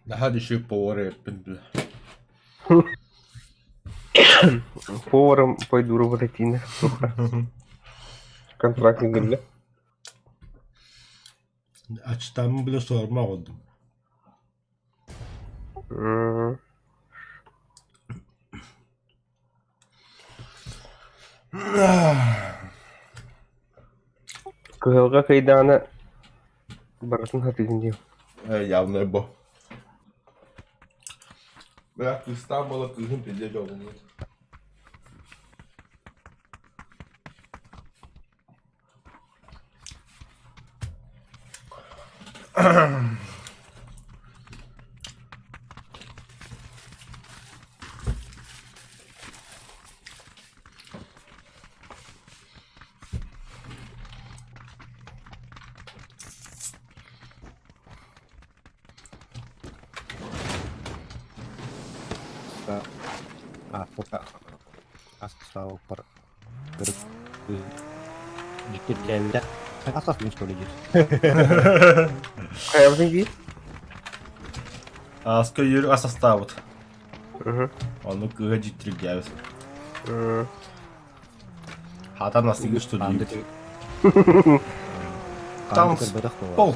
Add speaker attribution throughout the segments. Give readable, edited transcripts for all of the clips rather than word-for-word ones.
Speaker 1: Наһаа дешев повар эппин бля.
Speaker 2: Поваром пойду работать Тина. Контракт ыгылла.
Speaker 1: Ачтаммын бile суорма оҕолдум.
Speaker 2: Кыһылга кыйдаана барытын сатыыгын дии.
Speaker 1: Э, явно бо. Бля, кыыстаах буола кыыһым пиздец дьолломмут.
Speaker 3: Ааспыт Дьиктиргээбитэ хас что ли диир.
Speaker 2: Хайабытын дии?
Speaker 1: Ааска үөр ас астаабыт. Ону кыыһа дьиктиргээбит. Хаатан астыгы что диир. Там пол.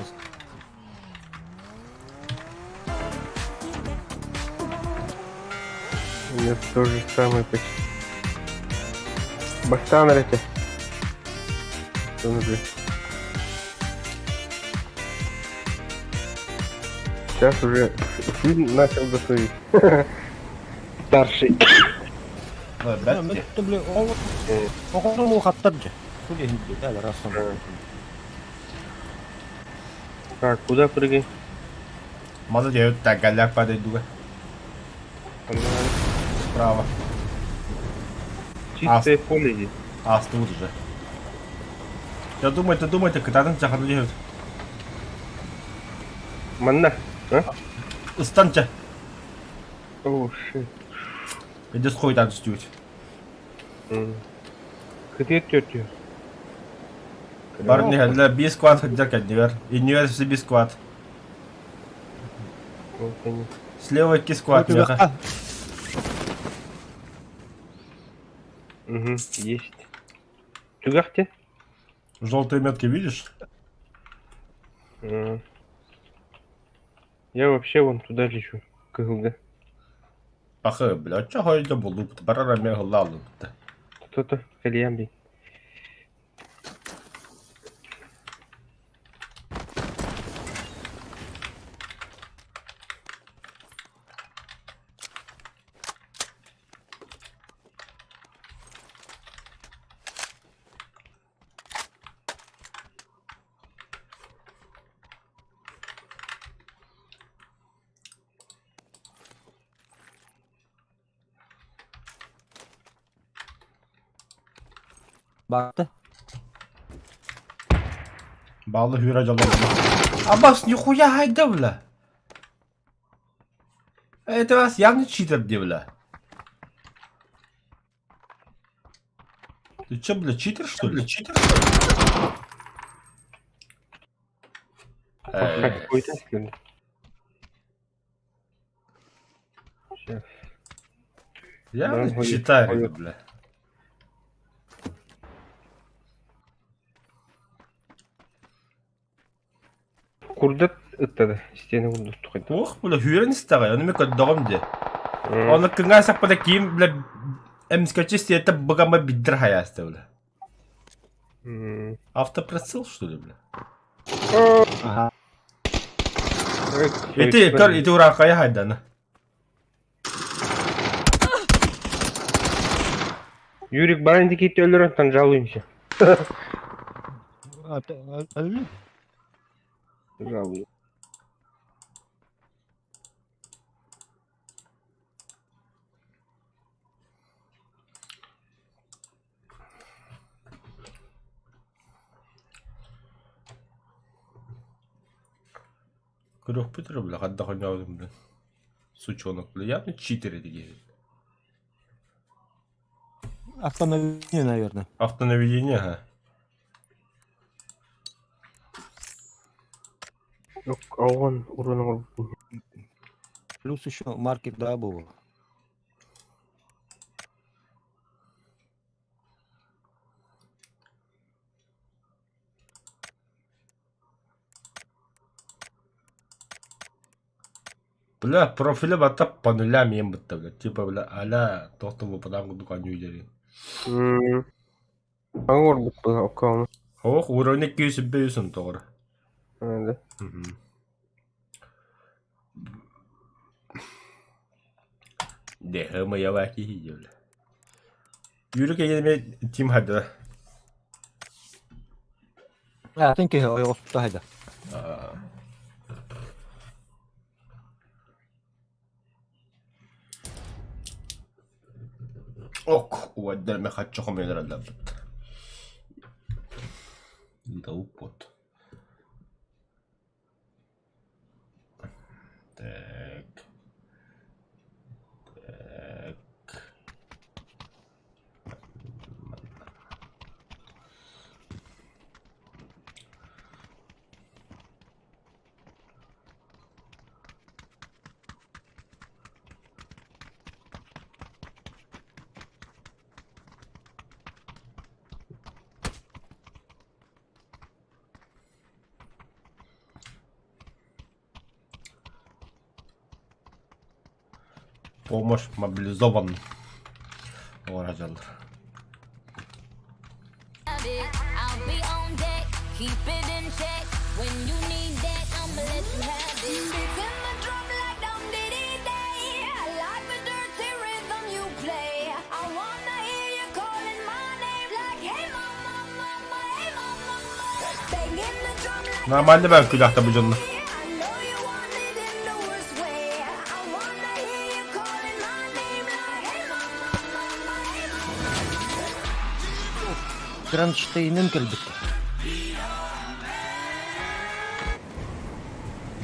Speaker 2: У меня то же самое почти. Бастаан эрэ этэ. Сейчас уже сын начал готовить. Старший.
Speaker 3: Оҕону хаттар дьэ.
Speaker 2: Так, куда прыгай?
Speaker 1: Маны дьэ тагалляк падайдуга. Справа.
Speaker 2: Чистое поле здесь.
Speaker 1: Астыбыт уже. Я думайте, думайте, кытаатын чаханы дьэ.
Speaker 2: Манна, а?
Speaker 1: Ыстанча.
Speaker 2: О, shit.
Speaker 1: Иди схуй там түстүбүт.
Speaker 2: Кытыат төртү.
Speaker 1: Бар нехэллэ биэс квад сылдьар кэннигэр. Иннигэр өссө биэс квад. Слева икки сквад миэхэ.
Speaker 2: Угу, есть. Түгэхте?
Speaker 1: Желтые метки видишь?
Speaker 2: Я вообще вон туда лечу, кыһылга.
Speaker 1: Пахы, бля, чё хойда булуп, барара мен хыллааллыбыт.
Speaker 2: Кто-то кэлиэм бий.
Speaker 3: Бақты.
Speaker 1: Баллы hüra дьоллоно. Абас, нихуя хайда, бля. Это вас явно читер, где, бля. Ты че, бля, читер, что ли? Читер, что ли? Э,
Speaker 2: Какой-то, что ли? Сейчас.
Speaker 1: Явно
Speaker 2: Да,
Speaker 1: читер,
Speaker 2: ой.
Speaker 1: бля.
Speaker 2: Курдат ыттады. Стена курдат тухайда.
Speaker 1: Ох, бля, hüren истаҕай, ону мен көрдөҕүм дии. Оны кыҥаа саппата киим, бля, эмискэччи сиэтэ быгама биддер хайааста, бля. Автоприцел, что ли, бля?
Speaker 3: Ага.
Speaker 1: Ити, көр, ити ураакайа хайдана.
Speaker 2: Юрик баран дикит өлөрөн там жалуемся.
Speaker 3: Өллү.
Speaker 2: Жалую.
Speaker 1: Көрүөхпүт эрэ, бля, хайдах ойнообутум, бля. Сучонок, бля, явно читер эти киһи.
Speaker 3: Автонаведение, наверное.
Speaker 1: Автонаведение, ага.
Speaker 2: Оҕон урун оҥорбут.
Speaker 3: Плюс еще маркер, да, был.
Speaker 1: Бля, профиля батта по нулям ем бытта, бля. Типа, бля, аля, тохтон выпадан курдук анньуу дери.
Speaker 2: Оҥорбут аккаунт.
Speaker 1: Ох, уровень 205 тоҕор.
Speaker 2: Да.
Speaker 1: Дэһэ мыйалаа киһи бля. Юрик эйэме тим хадда.
Speaker 3: Атын киһи ойоҕоспута хайда.
Speaker 1: Ок, уоддар хаччы хомуйан эрэллэрбит. Ыыталык Так. Так. Помощь мобилизован. Оҕо Нормально баар күлэхтэ бу дьонно.
Speaker 3: Кронштейнин кэлбит.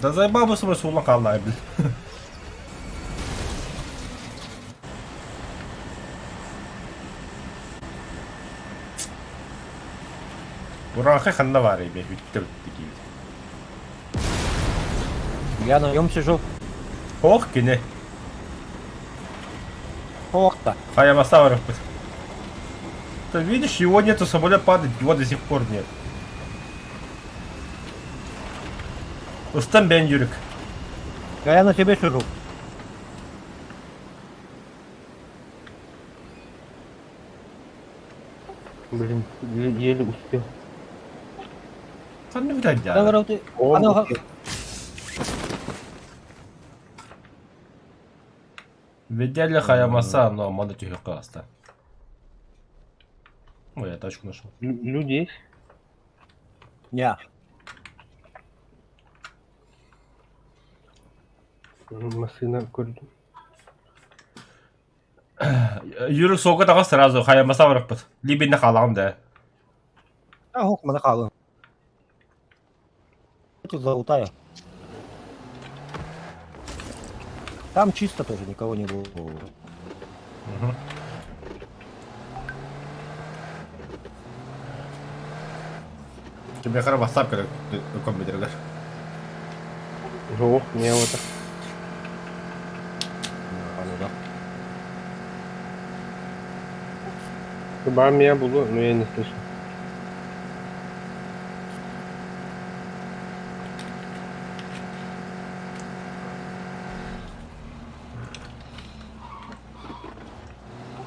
Speaker 1: Да заебал бы суулан хаалла блин. Урааха ханна баарый бе бүттэ бүттэ киибит.
Speaker 3: Я на нем сижу.
Speaker 1: Ох кини.
Speaker 3: Ох-то.
Speaker 1: А я барыппыт. Ты видишь, его нету, самолет падает, его до сих пор нет. Устан бен Юрик.
Speaker 3: А я на тебе сижу.
Speaker 2: Блин, еле успел.
Speaker 1: Ханна билэн
Speaker 3: Да,
Speaker 1: дьаара.
Speaker 3: говорю, ты...
Speaker 2: Он
Speaker 3: Ана-
Speaker 2: успел.
Speaker 1: Видели хаямаса, но маны түһүккэ аста. Ой, я тачку нашел.
Speaker 2: Люди есть?
Speaker 3: Не.
Speaker 2: Машина көрдүм.
Speaker 1: Юрик суолга таҕыс сразу хаямаса барыппыт. Либинне хаалаҕын да.
Speaker 3: А, ох, маны хаалын. Эти залутаю. Там чисто тоже никого не было.
Speaker 1: Мгм. Тебе хара WhatsApp когда компьютер
Speaker 2: Ох, не вот.
Speaker 3: А, ну да.
Speaker 2: Ба меня было, но я не слышу.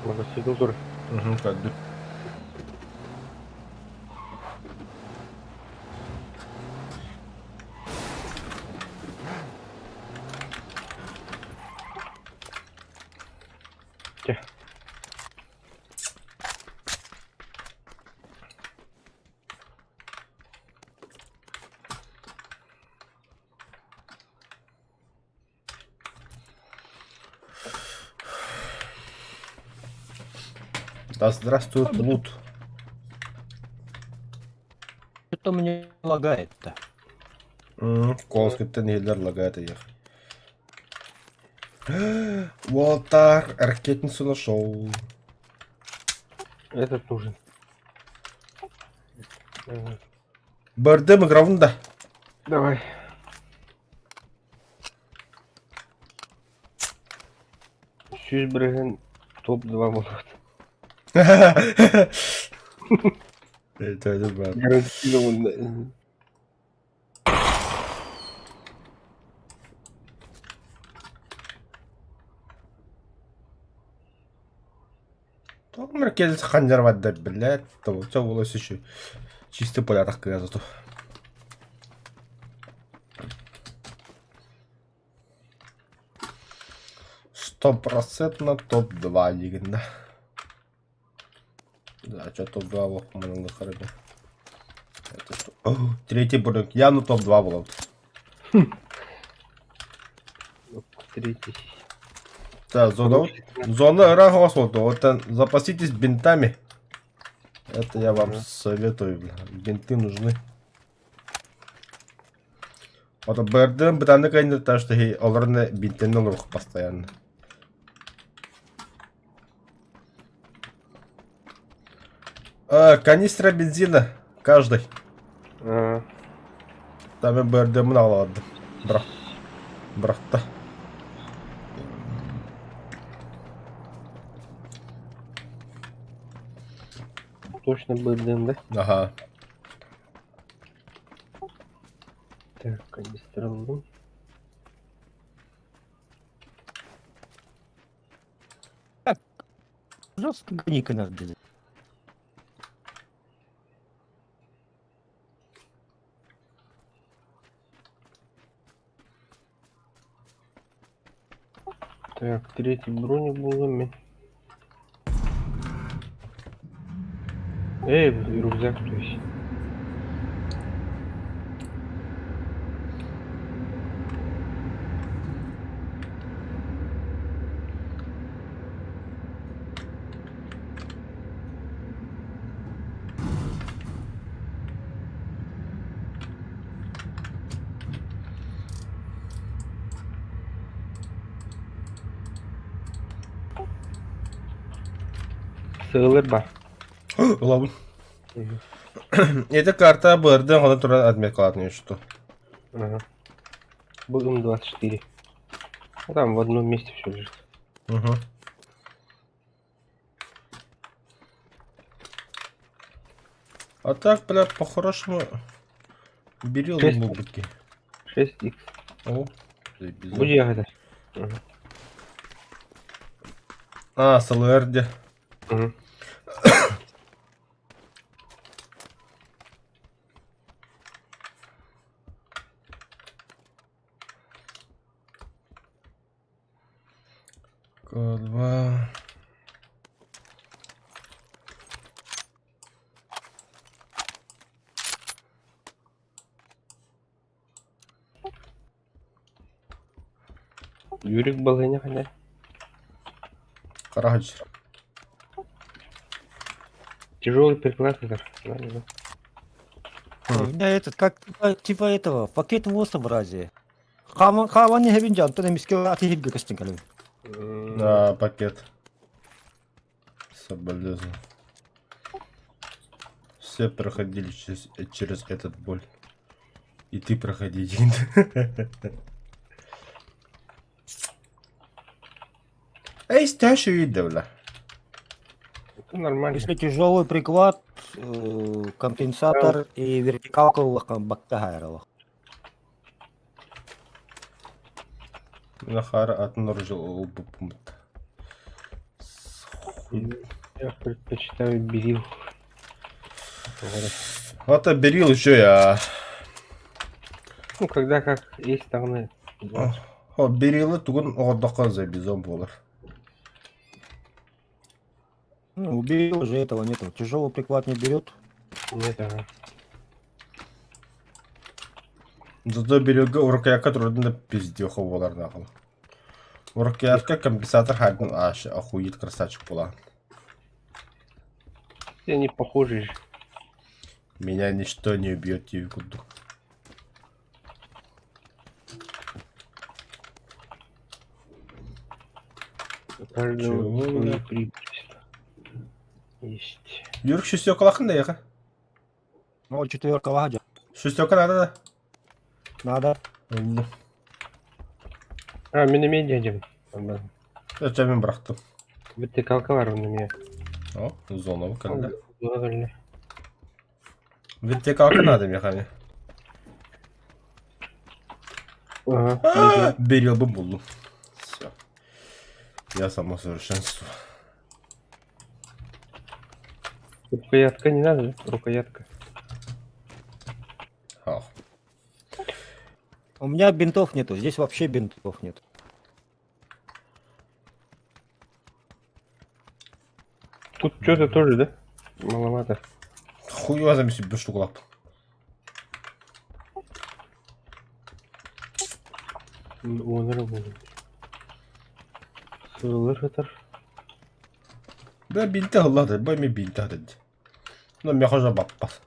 Speaker 2: Мотоцикл тоже.
Speaker 1: Угу, көрдүм.
Speaker 2: Те.
Speaker 1: Да здравствует лут.
Speaker 3: Что-то мне лагает-то.
Speaker 1: Колскөттен еллер лагает ехать. Вот так, ракетницу нашел.
Speaker 2: Этот нужен. Ага.
Speaker 1: Бардым игровында.
Speaker 2: Давай. 100% топ-2 буолуот.
Speaker 1: Это это бар.
Speaker 2: Гарантированно.
Speaker 1: Тоҕо кэлс ханньарбат блядь, того волос еще чистый порядок зато. Стопроцентно топ-2 лигында. Да, что топ-2 лохманылы харабы. Это что? О, третий броник. Явно топ-2 был.
Speaker 2: Третий.
Speaker 1: Да, зона, зона рахосводу. Вот запаситесь бинтами. Это я вам советую. Бля. Бинты нужны. Вот БРД бытаны кайныр, так что оларны бинтен олорух постоянно. А, канистра бензина каждый.
Speaker 2: А.
Speaker 1: Там БРД мын Бірақ. Бырахта.
Speaker 2: Точно БРДМ, да?
Speaker 1: Ага.
Speaker 2: Так, канистра ыллым.
Speaker 3: Жестко гони-ка надо.
Speaker 2: Так, третий броник был мин. Эй, рюкзак, то есть. Сыалыр бар.
Speaker 1: Ылабын. Это карта БРД, она туран отметкалатын что.
Speaker 2: Ага. Был М24. Ну, там в одном месте все лежит.
Speaker 1: Угу. А так, бля, по-хорошему, бери
Speaker 2: Шесть.
Speaker 1: лубки.
Speaker 2: 6х.
Speaker 1: О, заебись.
Speaker 2: Буду ягода. Угу.
Speaker 1: А, с ЛРД.
Speaker 2: Угу.
Speaker 1: К2.
Speaker 2: Юрик балыня хана.
Speaker 1: Карагач.
Speaker 2: Тяжелый приклад это. Да,
Speaker 3: У меня этот, как типа, типа этого, пакет в Хама, хама не хевинджан, то не мискил, а ты хигга костинкалю.
Speaker 1: Да, пакет. Соболезную. Все проходили через, через этот боль. И ты проходи. Эй, стящу и бля.
Speaker 2: Это нормально.
Speaker 3: Если тяжелый приклад, компенсатор и вертикалка бакка
Speaker 1: Нахара от норжил
Speaker 2: Я предпочитаю берил.
Speaker 1: Вот берил еще я.
Speaker 2: Ну, когда как есть там.
Speaker 1: О, берилы тугун оҕордоххо за бизон буолар.
Speaker 3: Ну, убил уже этого нету. Тяжелый приклад не берет.
Speaker 2: Нет, ага.
Speaker 1: Зато берилгэ урукуйакка турарын да пиздеха буолар нахал. Урукуйакка компенсатор хардын аш охует красавчик була.
Speaker 2: Все они похожи же.
Speaker 1: Меня ничто не убьет тебе курдук.
Speaker 2: У каждого
Speaker 1: Чего,
Speaker 2: свои
Speaker 1: бля?
Speaker 2: преимущества. Есть.
Speaker 1: Юрк шестерка да яха.
Speaker 3: Ну, четверка ладя.
Speaker 1: Шестерка надо да.
Speaker 3: Надо.
Speaker 1: Алла.
Speaker 2: А, миномет дядя. Нормально.
Speaker 1: Өтө мин бырахтым.
Speaker 2: Вертикалка бар онно эмиэ.
Speaker 1: О, зона кэллэ.
Speaker 2: Зона кэллэ.
Speaker 1: Вертикалка надо мехами.
Speaker 2: Ага.
Speaker 1: Берил бы буллум. Все. Я само совершенство.
Speaker 2: Рукоятка не надо, да? Рукоятка.
Speaker 1: Ах.
Speaker 3: У меня бинтов нету, здесь вообще бинтов нет.
Speaker 2: Тут что-то тоже, да? Маловато.
Speaker 1: Хуй его замесить без штук лап.
Speaker 2: Онор буолуо. Сыллар сытар.
Speaker 1: Бля, бинте ыллады, бля, мен бинте атыды. Ну, меха жа баппас.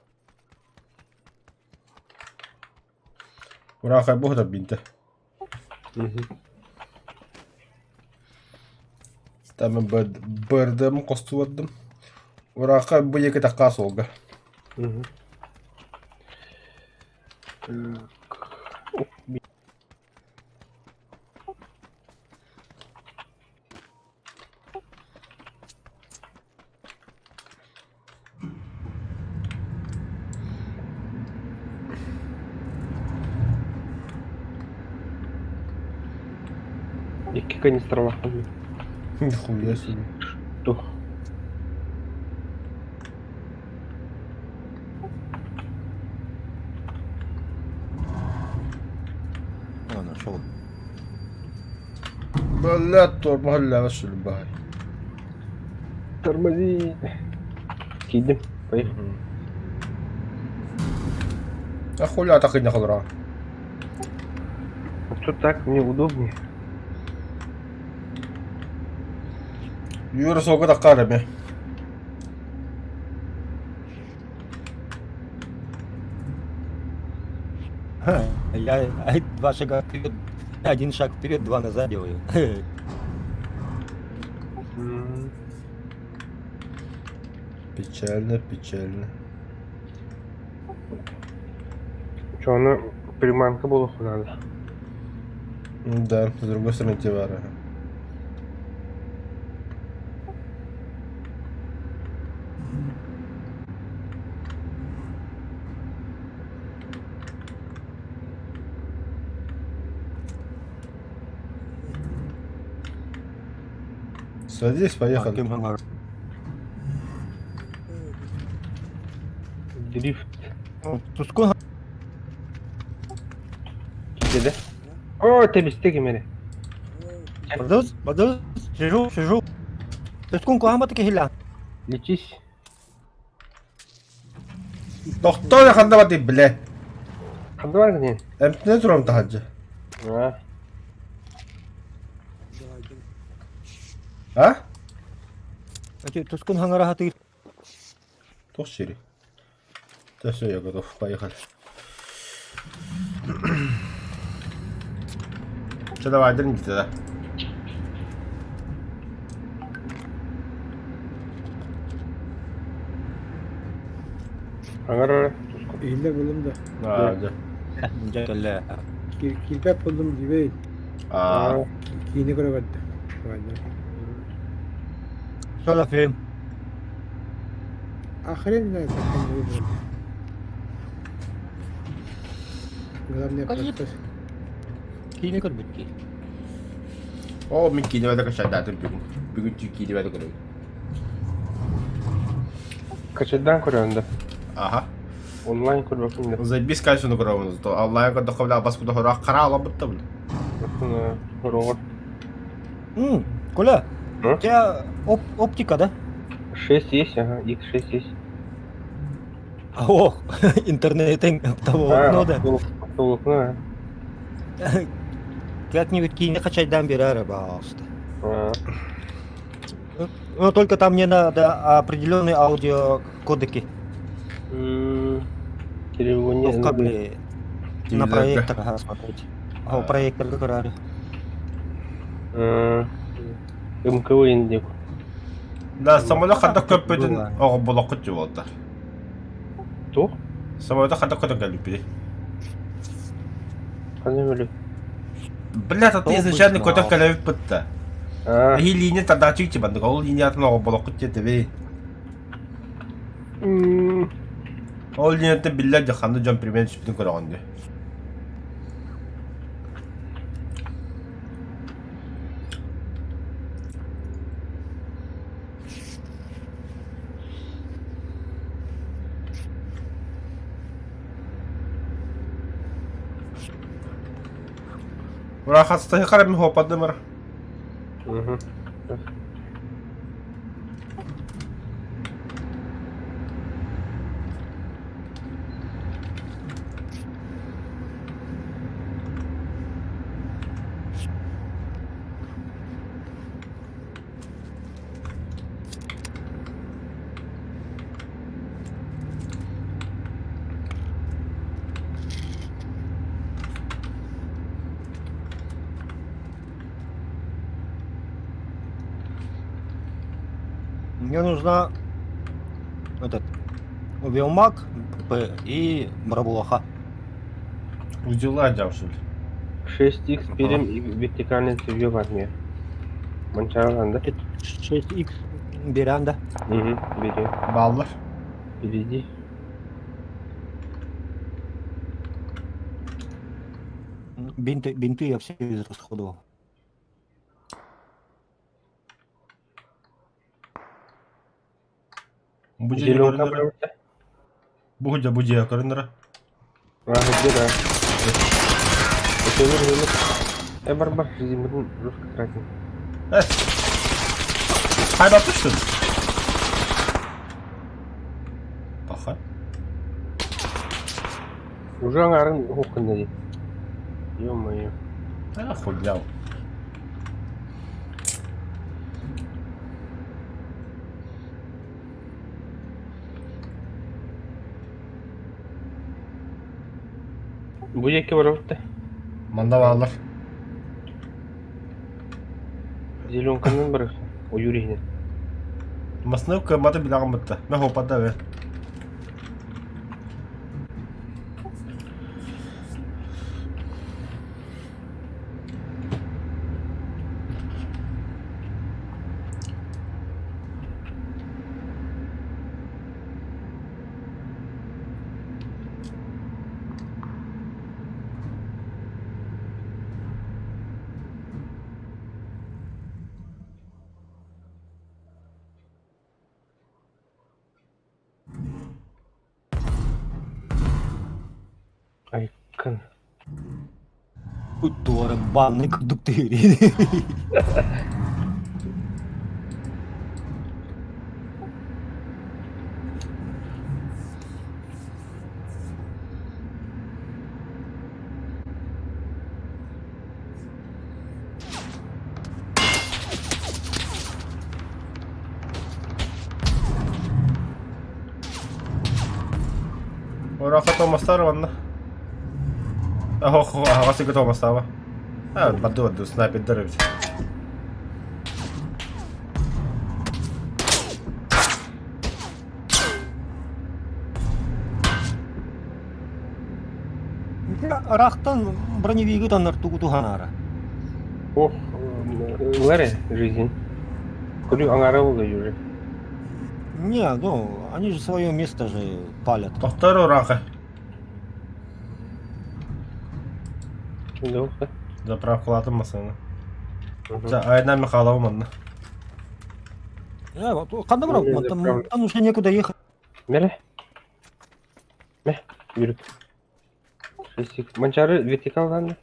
Speaker 1: Урахай бу да бинте. Там бырдым, костубадым. Ураха бу екі таққа солга.
Speaker 2: Икки канистралаахпын.
Speaker 1: Нихуя себе.
Speaker 2: Тух.
Speaker 3: О, нашел.
Speaker 1: Бля, тормоһ сүлбаһай.
Speaker 2: Тормози. Киирдим. Поехали.
Speaker 1: А хуля так и не холора.
Speaker 2: А что так мне удобнее?
Speaker 1: Юра солга таккар эми.
Speaker 3: Я два шага вперед, один шаг вперед, два назад делаю.
Speaker 1: Печально, печально.
Speaker 2: Что, она приманка была надо.
Speaker 1: Да, с другой стороны Тивара. Садись, поехали.
Speaker 2: Дрифт.
Speaker 3: Тускун
Speaker 2: Киирдэ да? О, тэбистэ ким эрэ.
Speaker 3: Подожди, подожди, сижу, сижу. Тускун куаматы киһилэ.
Speaker 2: Лечись.
Speaker 1: Тохтоо ханна бати, бля.
Speaker 2: Ханна бааргын?
Speaker 1: Эмтэнэ турам таһырдьа.
Speaker 2: А,
Speaker 1: А?
Speaker 3: Тускун хаҥара хатыыр.
Speaker 1: Туох сири. Да все, я готов. Поехали. Что давай, дриньте тогда.
Speaker 2: Аҥар
Speaker 4: Иһиллэр буоллум да.
Speaker 1: А, да.
Speaker 3: Дьэ кэллэ.
Speaker 4: Киирбэт буоллум дьибэй.
Speaker 1: А,
Speaker 4: Киинэ көрө барда.
Speaker 3: Что за фильм?
Speaker 4: А хрен знает, как там выбрали. Главное
Speaker 3: Покажи.
Speaker 4: просто...
Speaker 3: Киинэ көрбүт
Speaker 1: О, мин киинэ бата качайдаатым бүгүн. Бүгүн түү киинэ бата көрөбүн.
Speaker 2: Качайдаан көрөҕүн да.
Speaker 1: Аха.
Speaker 2: Онлайн көрбөккүн да.
Speaker 1: Заебись качественно көрөбүн зато. Онлайн көрдөххө бля бас куда хоро хара алабыт да бля.
Speaker 2: Хороҕор.
Speaker 3: Коля,
Speaker 2: А?
Speaker 3: у тебя оптика, да?
Speaker 2: 6 есть, ага, X6 есть.
Speaker 3: Ох, интернет того
Speaker 2: А,
Speaker 3: да.
Speaker 2: Толокно,
Speaker 3: Как-нибудь киинэ хачайдаан биэрээр, пожалуйста.
Speaker 2: а.
Speaker 3: Но только там мне надо определенные аудиокодеки.
Speaker 2: Телефоне.
Speaker 3: Ну, в кабеле на проектор ага, смотреть. А, проектор как раз.
Speaker 2: МКВ индик.
Speaker 1: Да, самолет хадда көппөтүн
Speaker 3: Было.
Speaker 1: оҕо болоххут дьуолта.
Speaker 2: Туох?
Speaker 1: Самолет хадда көтөн кэлбиппит.
Speaker 2: Ханна өлө.
Speaker 1: Блядь, а ты
Speaker 3: Толкуй
Speaker 1: изначально
Speaker 3: знал.
Speaker 1: көтөн кэлэбит бытта.
Speaker 2: А,
Speaker 1: Эһи линия тардааччы бандык, ол линиятын оҕолболоккут диэтэбэй. Ол линияттан биллэр дьахханны дьон пример түспүтүн көрөҕүн дии. Урахастыһы харам хопадымыр.
Speaker 2: Угу.
Speaker 3: Мне нужна этот Велмак П и Барабулаха.
Speaker 1: Удила дьаушуль.
Speaker 2: 6х перем и вертикальный цевьё в армии. Манчаралан, да?
Speaker 3: 6х берем, да?
Speaker 2: Угу, бери.
Speaker 1: Баллар.
Speaker 2: Перейди.
Speaker 3: Бинты, бинты я все израсходовал.
Speaker 1: Бу дьиэ
Speaker 2: Зеленка
Speaker 1: көрүнэрэ.
Speaker 2: правда?
Speaker 1: Бу дьэ бу дьиэ көрүнэрэ.
Speaker 2: А, где да? Это умер, умер. Бар, бар, зимы жестко тратим.
Speaker 1: Э. Хайбаппыт что ли? Паха.
Speaker 2: Уже аңарын оқында дейді. Ё-моё.
Speaker 1: А, хуйнял.
Speaker 2: Бу жеке барабытта.
Speaker 1: Манда баалар.
Speaker 2: Зеленканан бар. О, Юрий.
Speaker 1: Масны кымматы билэҕин бытта. Мэ хоппата бе.
Speaker 2: Айкын.
Speaker 3: Туора банны курдук тыыры.
Speaker 1: Ураха Томастар манна. Охо, аҕасы Томастаба. А, баду баду снайпердер эбит.
Speaker 3: Рахтан броневиги таннар тугу туханара.
Speaker 2: Ох, Ларе, жизнь. Көрүү аңара болды уже.
Speaker 3: Не, ну, они же свое место же палят.
Speaker 1: Тохтор ураха.
Speaker 2: Да, ух, да.
Speaker 1: Заправкалатым масаны.
Speaker 2: Мгм.
Speaker 1: За айна Михайлова манна.
Speaker 3: Вот, ханна брал,
Speaker 2: Не,
Speaker 3: там,
Speaker 2: заправлю.
Speaker 3: там уже некуда ехать.
Speaker 2: Меле. Мә, yürü. Шестик. Манчары вертикал дан.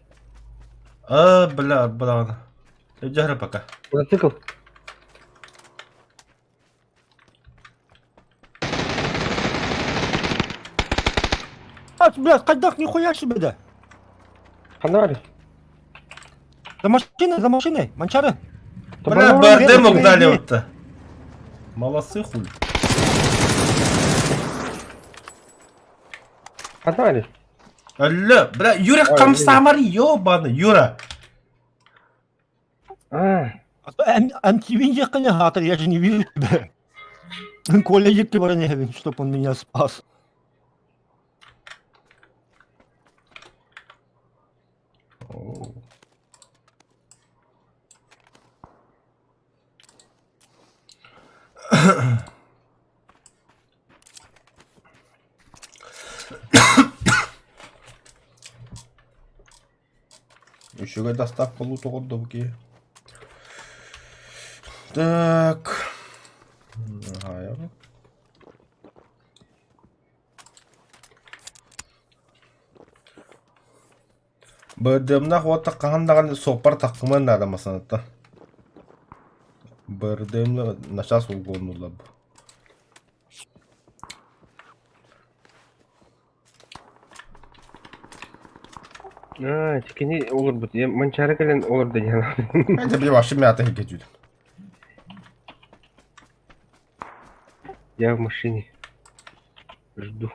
Speaker 1: А, бля, бля. Дьэ пока.
Speaker 2: Мотоцикл.
Speaker 3: А, бля, кайдах нихуя себе да.
Speaker 2: Ханна
Speaker 3: За машиной, за машиной, манчары.
Speaker 1: Бля,
Speaker 3: Бля,
Speaker 1: БРД мог
Speaker 3: бля,
Speaker 1: дали
Speaker 3: бля.
Speaker 1: вот-то. Молодцы, хуй.
Speaker 2: Ханна
Speaker 1: Алло, бля, Юра
Speaker 2: Ой,
Speaker 1: комсомар, ёбаный, Юра.
Speaker 2: А,
Speaker 3: Антивин я же не вижу тебя. Коля Екатериневич, чтоб он меня спас.
Speaker 1: О. Үчүгэй доставкалыы тоҕордо бу киһи. Так. Бырдыамнаах уота хаһан даҕаны суоппар тахсымыан наада масыната. Бырдыамна начаас улгуоннуллар бу.
Speaker 2: Аа, ити кини олорбут. Я Манчаары кэлэн олордо диэн.
Speaker 1: Это били вообще мята хикетүүт.
Speaker 2: Я в машине. Жду.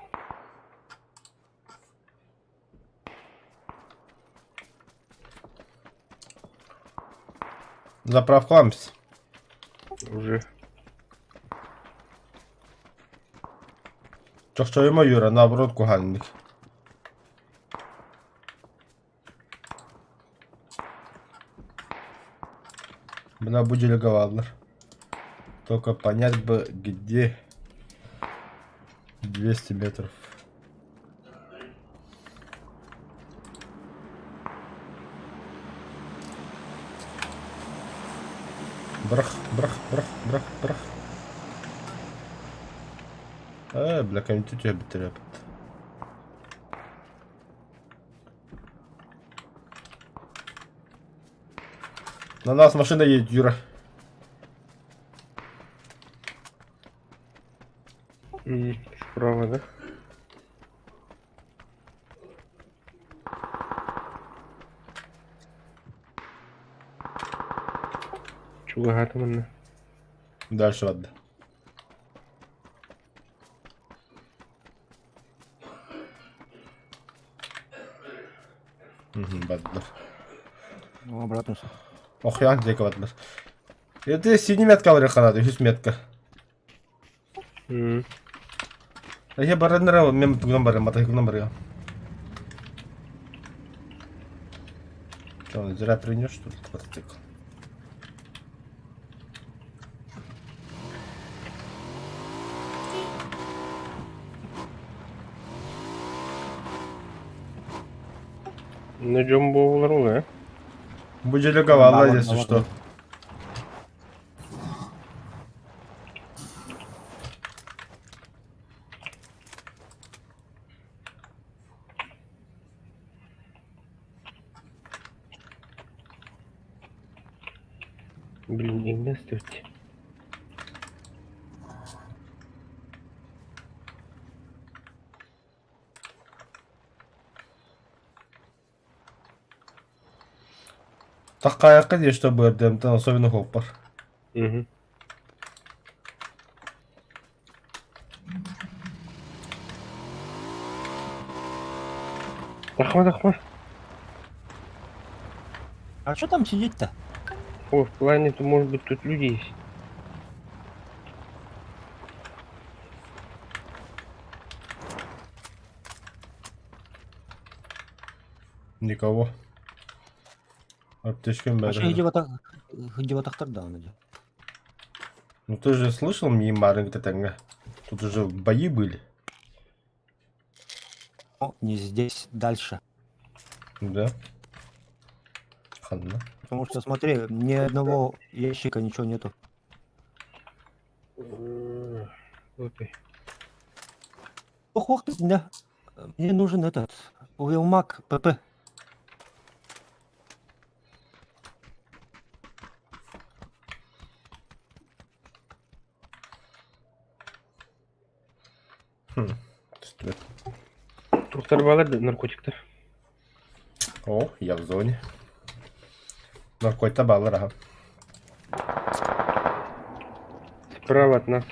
Speaker 1: Заправкаламс.
Speaker 2: Уже.
Speaker 1: Чохчойума Юра, наоборот, куһааннык. Бына бу делеговаллар. Только понять бы, где 200 метров. Бырах, бырах, бырах, бырах, бырах. Ээ, бля, кэмитэ түһэрбиттэр эбит. На нас машина едет, Юра.
Speaker 2: Справа, да? Чугаһаатым манна.
Speaker 1: Дальше ладно. Бардылар.
Speaker 3: Ну, обратно.
Speaker 1: Охуян диэки бардылар. Это синий метка барыахха үһүс метка. Эһи бараннара мен тугунан барыам, матайгынан барыам. Что, он зря принес, что ли, мотоцикл?
Speaker 2: На дьон буолар ол ээ.
Speaker 1: Бу дьэлэ если что.
Speaker 2: Блин, не место ведь.
Speaker 1: Таккайакка диye что бырдемтен особенно хоппар.
Speaker 2: Угу. Тахма, тахма.
Speaker 3: А что там сидеть-то?
Speaker 2: О, в плане, то может быть тут люди есть.
Speaker 1: Никого. Аптечка
Speaker 3: А что где да, он идет?
Speaker 1: Ну ты же слышал мне Маринг Тут уже бои были.
Speaker 3: Ну, не здесь, дальше.
Speaker 1: Да. Ханна.
Speaker 3: Потому что, смотри, ни одного ящика ничего нету.
Speaker 2: Вот и.
Speaker 3: Ох, ох, ты, да. Мне нужен этот, Уилмак ПП.
Speaker 1: Хм.
Speaker 2: Туохтар баалар наркотиктар.
Speaker 1: О, я в зоне. Наркотик баллар, ага.
Speaker 2: Справа от нас.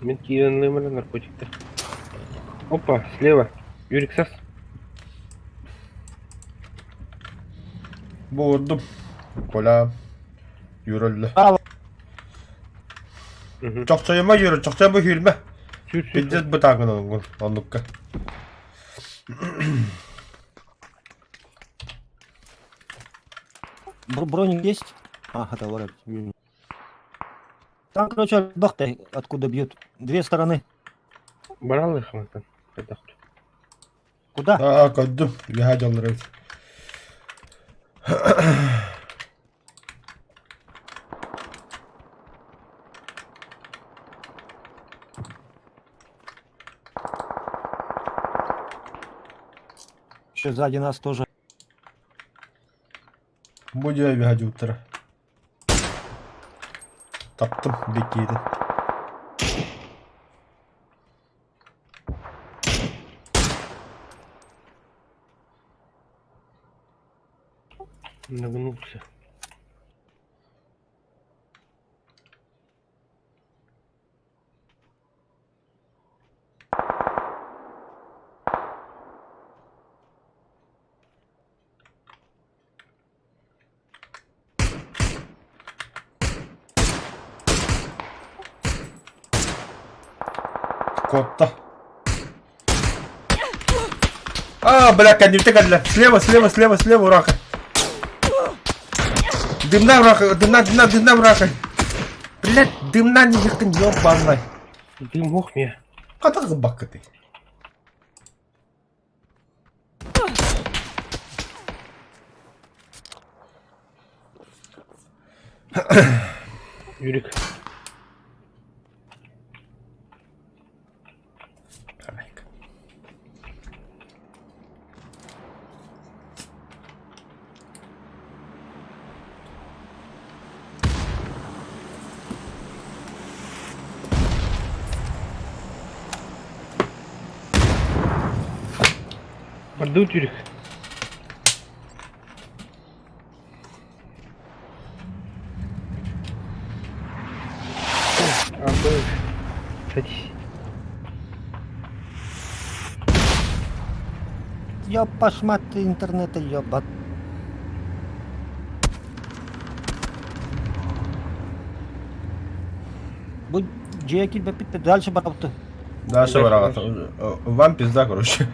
Speaker 2: Мен киирэн ылыам наркотиктар. Опа, слева. Юрик сас.
Speaker 1: Буурдум. Коля. Юрөллө.
Speaker 3: Право.
Speaker 1: Чохчойума Юра, чохчойума сүүрмэ.
Speaker 2: Сүүр, сүүр.
Speaker 1: Пиздец бытааҥҥын оҥҥун, оннукка.
Speaker 3: Броник есть? А, это ворот. Там, короче, бахта, откуда бьют. Две стороны.
Speaker 2: Бараллар хамантан. Хайдах.
Speaker 3: Куда?
Speaker 1: Аа, көрдүм. Үөһээ дьоннор эбит.
Speaker 3: Еще сзади нас тоже.
Speaker 1: Бу дьиэ үөһээ дьууттара. Таптым бикиитин.
Speaker 2: Нагнулся.
Speaker 1: Куотта. А, бля, кэннибитэ кэллэ. Слева, слева, слева, слева урака. Дымна урака, дымна, дымна, дымна урака. Блядь, дымна не ебаный.
Speaker 2: Дым ох мне.
Speaker 1: Хата гыбаккыты.
Speaker 2: Юрик. Бардут, Юрик. А, был. Садись.
Speaker 3: Ёпа шмат интернета, ёба. Бу дьиэ киирбэппит дальше барабыт.
Speaker 1: Дальше бараҕат. Вам пизда, короче.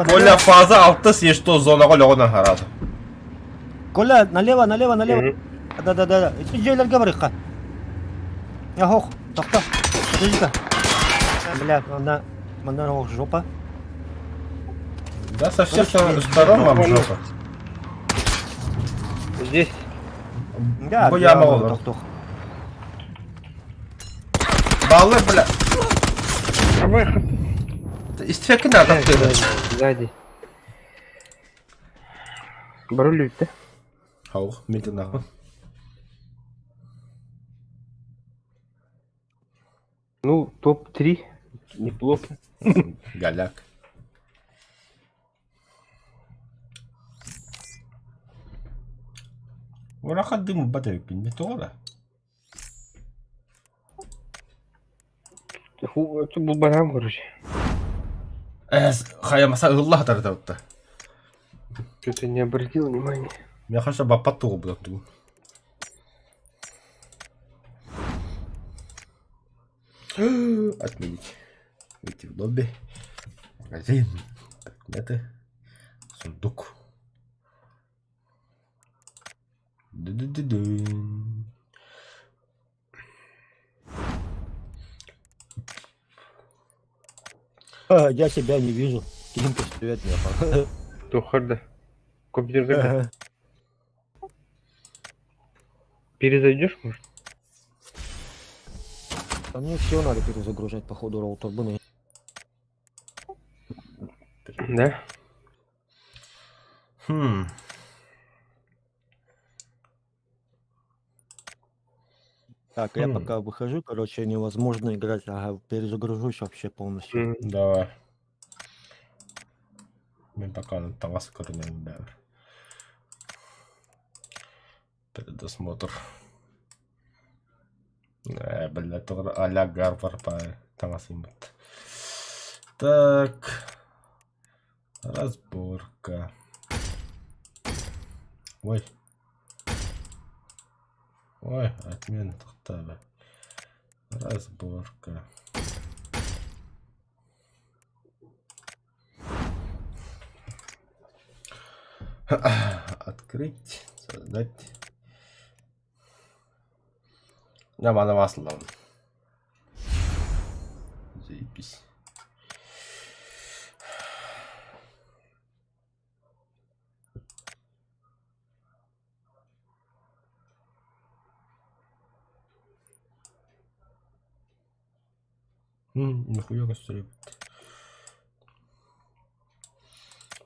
Speaker 1: Коля фаза алтыс есть зонаҕа өлөҕүн аһараат.
Speaker 3: Коля, налево, налево, налево. Да-да-да. Дьиэлэргэ барыахха. Ох, тохто. Подожди-ка. Бля, она, она, ох, жопа.
Speaker 1: Да, со всех сторон вам жопа.
Speaker 2: Здесь.
Speaker 3: Да,
Speaker 1: Бу яма олор.
Speaker 3: тохтох.
Speaker 1: Баллы, бля.
Speaker 2: Давай,
Speaker 1: Истфеки надо ты.
Speaker 2: Сзади. Барулю, да?
Speaker 1: Хаух, митин нахуй.
Speaker 2: Ну, топ-3. Неплохо.
Speaker 1: Голяк. Ураха дым батарейки не то
Speaker 2: Это был барам, короче.
Speaker 1: Хайа маса ылла тарда.
Speaker 2: Что-то не обратил внимания.
Speaker 1: Я хочу баппат тугу булат. Отменить. Выйти в лобби. Магазин. Предметы. Сундук. Ду-ду-ду-ду.
Speaker 3: Я себя не вижу. Ким привет, я
Speaker 2: Тухарда. Компьютер когда? Перезайдешь, может?
Speaker 3: А мне все надо перезагружать, походу, роутер был.
Speaker 2: Да.
Speaker 1: Хм.
Speaker 3: Так, я
Speaker 1: Хм.
Speaker 3: пока выхожу, короче, невозможно играть. Ага, перезагружусь вообще полностью.
Speaker 1: Давай. Мин пока таҥас көрүнэн бээр. Предосмотр. Бля, тоҕо а-ля Гарвард по таҥас иммит. Так. Разборка. Ой. Ой, отмена тохтоо. Разборка. Открыть, создать. Я маны маслом. Заебись. Нихуя көстөр эбит.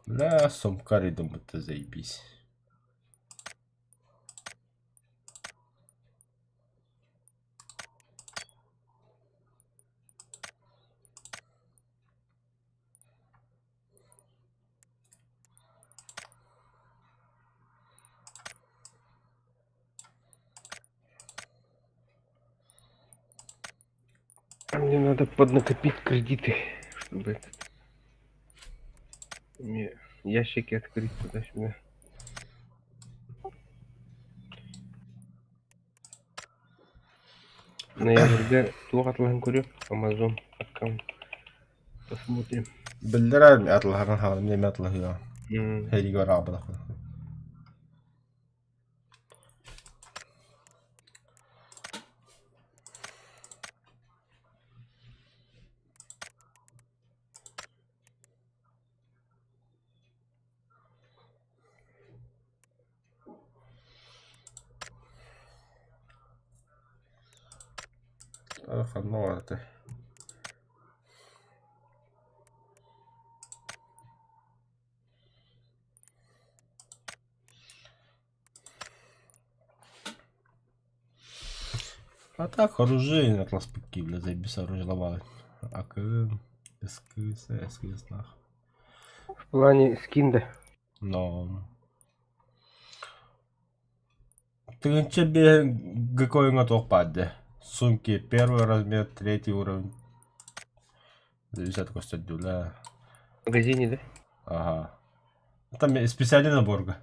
Speaker 1: Бля, сумка рядом это заебись.
Speaker 2: Мне надо поднакопить кредиты, чтобы этот... Мне ящики открыть туда-сюда. Ноябрьга туох атылаһын көрүө Amazon аккаунт. Посмотрим.
Speaker 1: Биллэрэр атылаһарын хаалым эмиэ атылаһыа.
Speaker 2: М,
Speaker 1: Һэригэ бараабатах. Ханна барытай? А так, оружие атлас бля, заебись оружие ломали. АК, СКС, СКС нах.
Speaker 2: В плане скин да.
Speaker 1: Но... Тыгынча ГКО туох баар Сумки первый размер, третий уровень. Зависит от костюля.
Speaker 2: В магазине, да?
Speaker 1: Ага. Там специальный набор.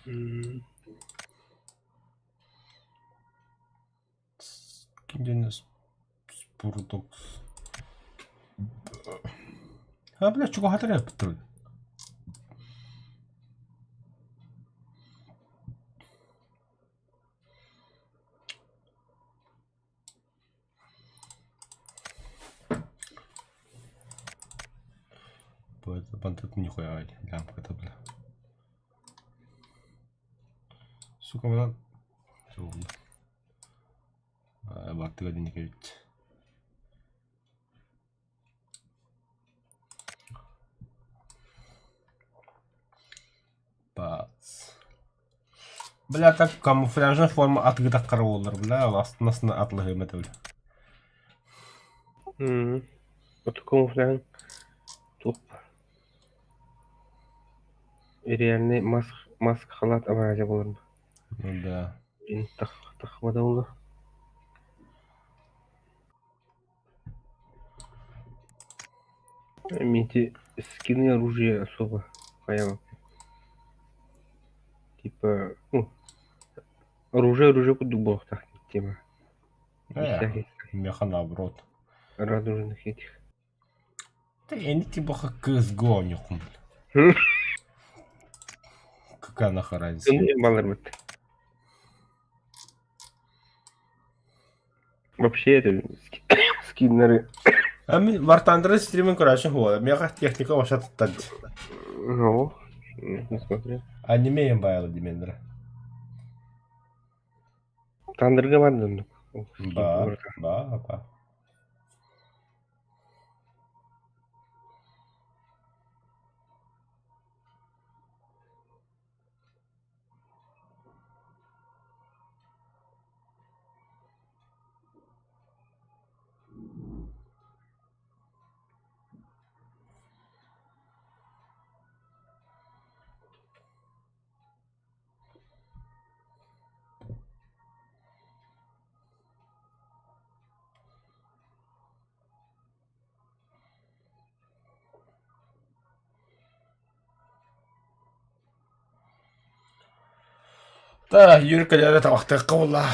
Speaker 2: М,
Speaker 1: Кинден Спурдокс. А, бля, чего хатыря пытывай? Бантат нихуя, лямка это, бля. Сука, бля. Бартыга диникевич. Бац. Бля, так камуфляжная форма атыгытак болар, бля, астынасына атлыгы это, бля.
Speaker 2: м. Вот камуфляж. Туп. Реальный маск, маск халат абаразя болар.
Speaker 1: Ну да.
Speaker 2: Блин, тах, тахмада oldu. Эти скины оружия особо хаяло. Типа, ну, оружие, оружие куда бог так тема. Без всяких
Speaker 1: Меха наоборот.
Speaker 2: радужных этих.
Speaker 1: Да я не типа CSGO нюхум. Какая нахуй разница?
Speaker 2: Баллар бит. Вообще это скиннеры.
Speaker 1: А ми War Thunder стриминг короче хуа. Меха техника вообще таттад.
Speaker 2: Ну, не смотрю.
Speaker 1: Аниме им байла демендер.
Speaker 2: Тандырга бар да.
Speaker 1: Ба, ба, ба. Да, Юрка дядя табахтык буолла.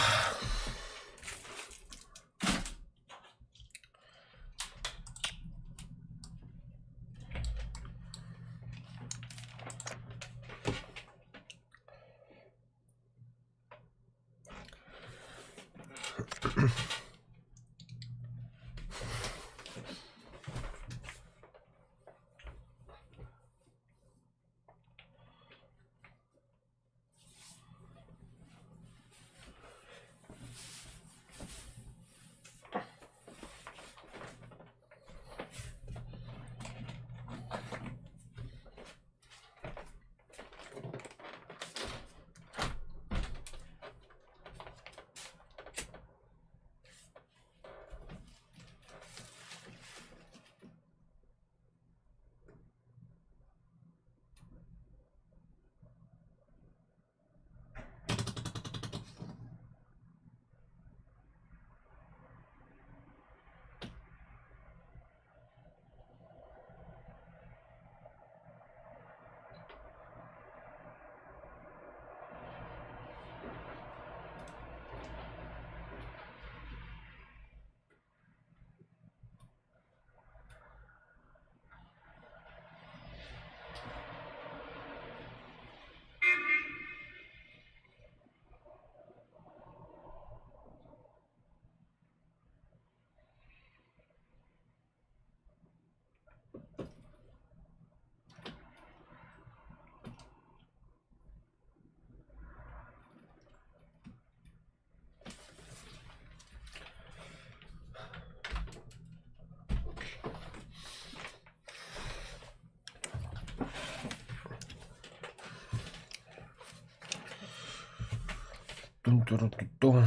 Speaker 1: Тун-туру-ту-тун.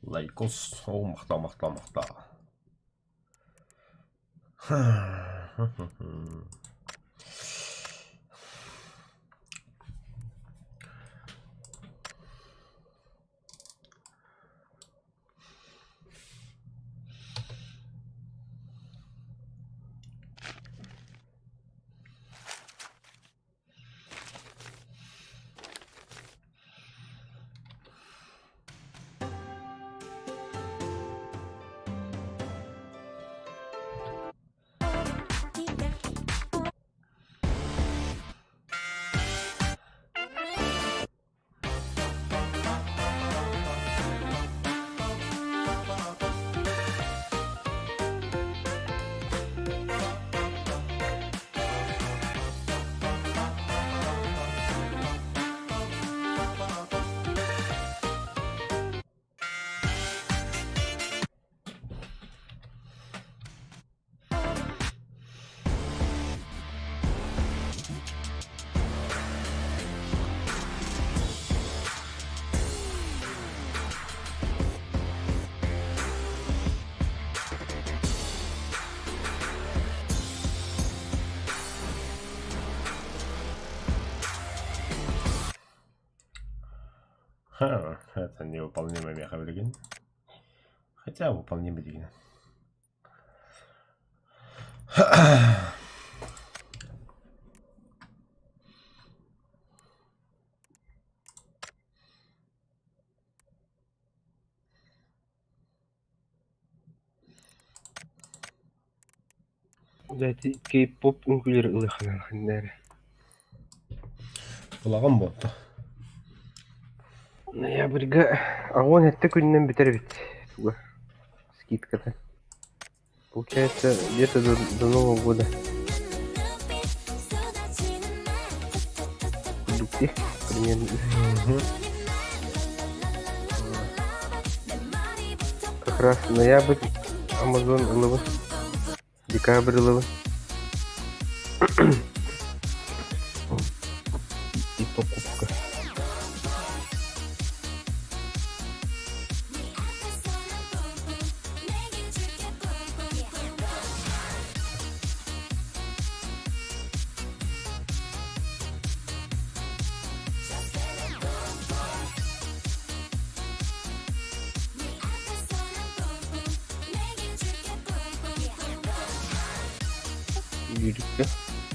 Speaker 1: Лайкос. О, махта, махта, махта. Ха, это невыполнимая меха билигин. Хотя выполнимый деген.
Speaker 2: Дьэ ити кей-поп үҥкүүлэри ылыаххына эрэ.
Speaker 1: Кулаҕым буолта.
Speaker 2: Ноябрьга 87 күнүнэн бүтэр эбит туга скидката. Получается где-то до Нового года. Продукты примерно. Как раз ноябрь Amazon ылыбын, декабрь ылыбын. И покупка. Yürüdük.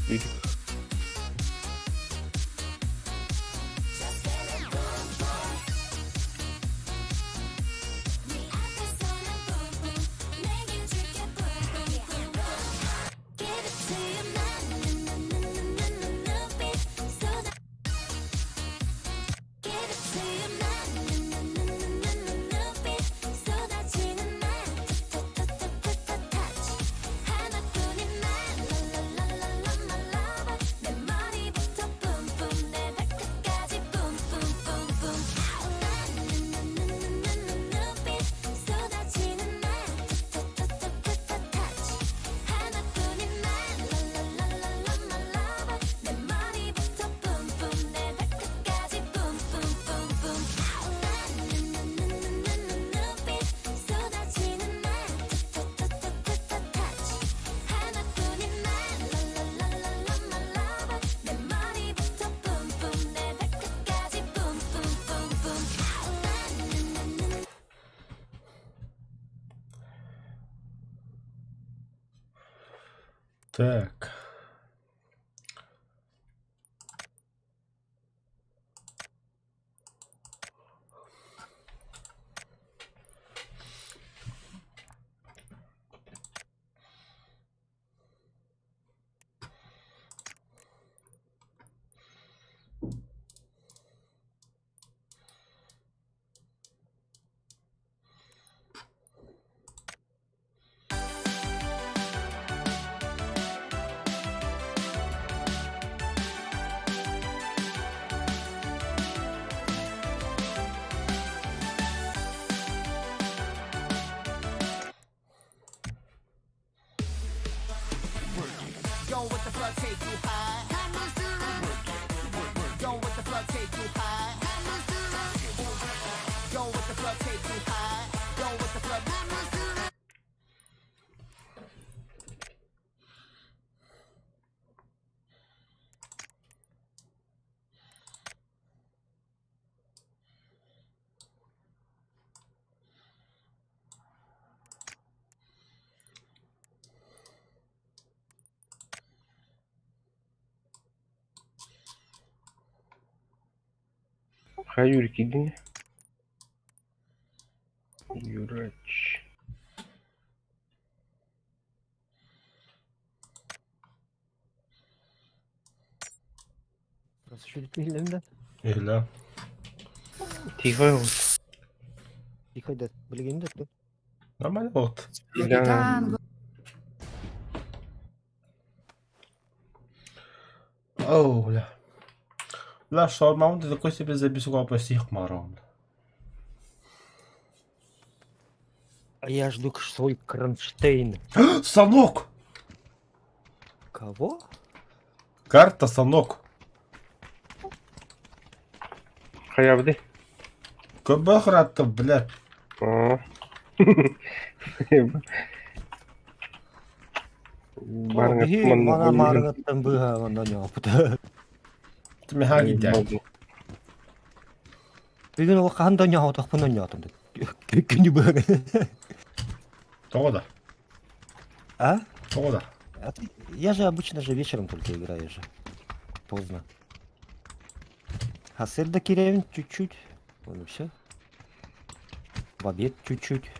Speaker 2: Yürüdük.
Speaker 1: Так.
Speaker 2: Хайа Юрий киирдиҥ Юрач.
Speaker 3: Просто да?
Speaker 1: Иһиллээ.
Speaker 2: Тихо.
Speaker 3: Тихо да, билигин да тут.
Speaker 1: Нормально вот.
Speaker 2: Да.
Speaker 1: Оу, бля. Бля, шаурмамын ты такой себе забесугал почти хмаром.
Speaker 3: А я жду свой кронштейн.
Speaker 1: Санок!
Speaker 3: Кого?
Speaker 1: Карта Санок.
Speaker 2: Хайабды.
Speaker 1: Көбөхратты, бля.
Speaker 2: О.
Speaker 3: Биһи мана маарыгаттан быыһа онно ньооппут.
Speaker 1: Ты меха гидя.
Speaker 3: Бүгүн ол хаһан да ньоотохпун ньоотум. Күнү быһа.
Speaker 1: Тоҕо да?
Speaker 3: А?
Speaker 1: Тоҕо да?
Speaker 3: А ты- Я же обычно же вечером только играю же. Поздно. Хасыр да киревин чуть-чуть. Вот и все. В обед чуть-чуть.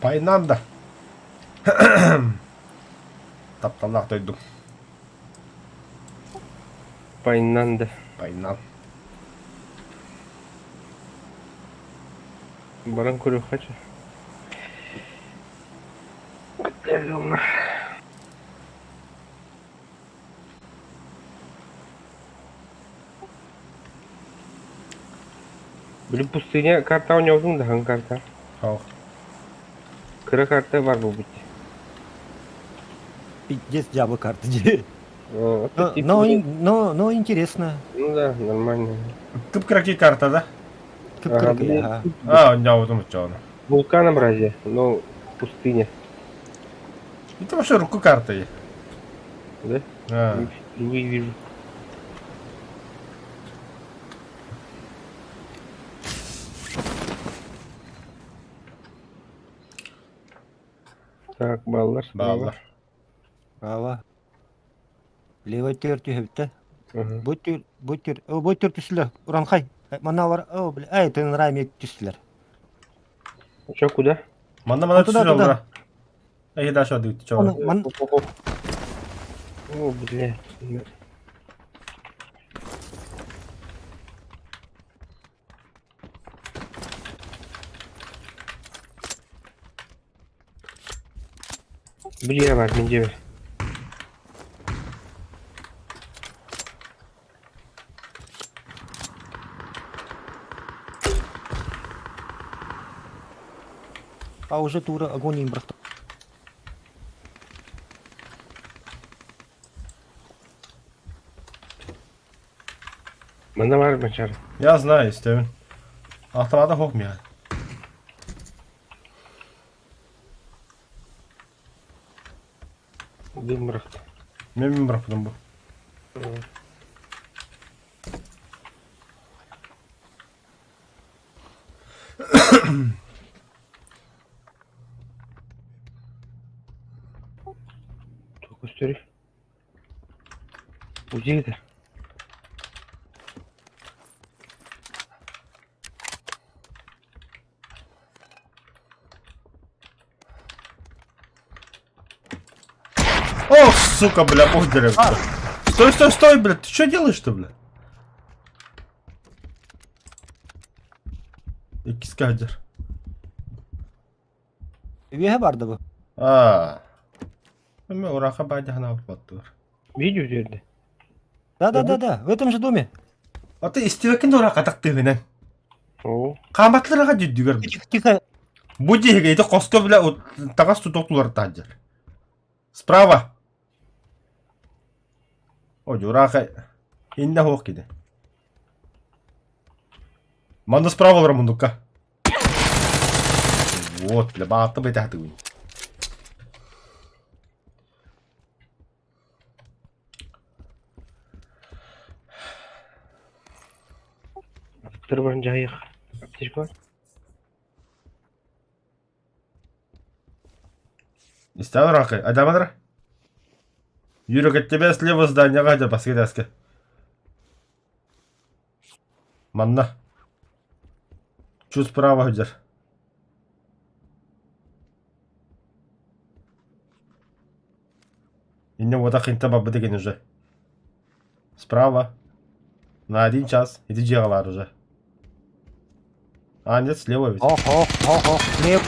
Speaker 1: Пайнанда. Тапталлаах дойдум.
Speaker 2: Пайнанда.
Speaker 1: Пайнан.
Speaker 2: Баран көрүөххэ Били пустыня карта оонньообутум да хаҥ карта.
Speaker 1: Хау.
Speaker 2: Кыра карта бар буолбут.
Speaker 3: Пиздец дьаба карта дии.
Speaker 2: О,
Speaker 3: Но,
Speaker 2: это типа,
Speaker 3: но, но, но интересно.
Speaker 2: Ну да, нормально.
Speaker 1: Кып-кыракий карта, да?
Speaker 3: Кып-кыракый,
Speaker 2: Ага,
Speaker 3: ага.
Speaker 1: А, оонньообутум оччоҕуна.
Speaker 2: Вулканообразие, но пустыня.
Speaker 1: Это вообще руку карта е.
Speaker 2: Да?
Speaker 1: А.
Speaker 2: Впервые вижу. Так, баллар.
Speaker 1: Бааллар.
Speaker 3: Право. Левый төр түһэбиттэ.
Speaker 2: Ага.
Speaker 3: Бу төр, бу төр, о, бу төр түстүлэр. Уранхай. Манна бар, о, бля, ай, ты нрами түстүлэр.
Speaker 2: Чё, куда?
Speaker 1: Манна манна
Speaker 3: А туда,
Speaker 1: түсүр
Speaker 3: туда.
Speaker 1: олора. Эһи дальше адыгыт чоҕо.
Speaker 3: Оны, ман,
Speaker 2: Оп-оп-оп. О, бля. Бля, бар, мен жебе.
Speaker 3: а уже тура огонь им брахта.
Speaker 2: Манна бар, бачар.
Speaker 1: Я знаю, истэбин. Автомата хох миха.
Speaker 2: Дым бырахта.
Speaker 1: Мен бырахпытым бу.
Speaker 2: Көстөрүй. Удида.
Speaker 1: Ох, сука, бля, бог деревца. Стой, стой, стой, бля, ты что делаешь-то, бля? Иккис кадр.
Speaker 3: Үөһэ барды бу.
Speaker 1: А. Эме ураха бадяхна баттыр.
Speaker 2: Видео берди.
Speaker 3: Да-да-да-да, в этом же доме.
Speaker 1: А ты истибекин ураха тактыгынан.
Speaker 2: Оо.
Speaker 1: Каматларга дүйдүгөр.
Speaker 3: Тихо, тихо.
Speaker 1: Бу диһиге ити хоско бля тагас тутуктулар таджыр. Справа. О, ураха инне хуох киди. Манна справа олар мундукка. Вот, бля, баатты байтахтыгын.
Speaker 2: Тырбан жайық. Аптечка бар.
Speaker 1: Истан рахы, адамадыр. Юрик, от тебя слева здание гадя, баскедаска. Манна. Чуть справа гадер. Инне вот так инта бабы деген уже. Справа. На один час. Иди дьяволар уже. А, нет, слева ведь.
Speaker 3: Ох, ох, ох, ох, хлеб.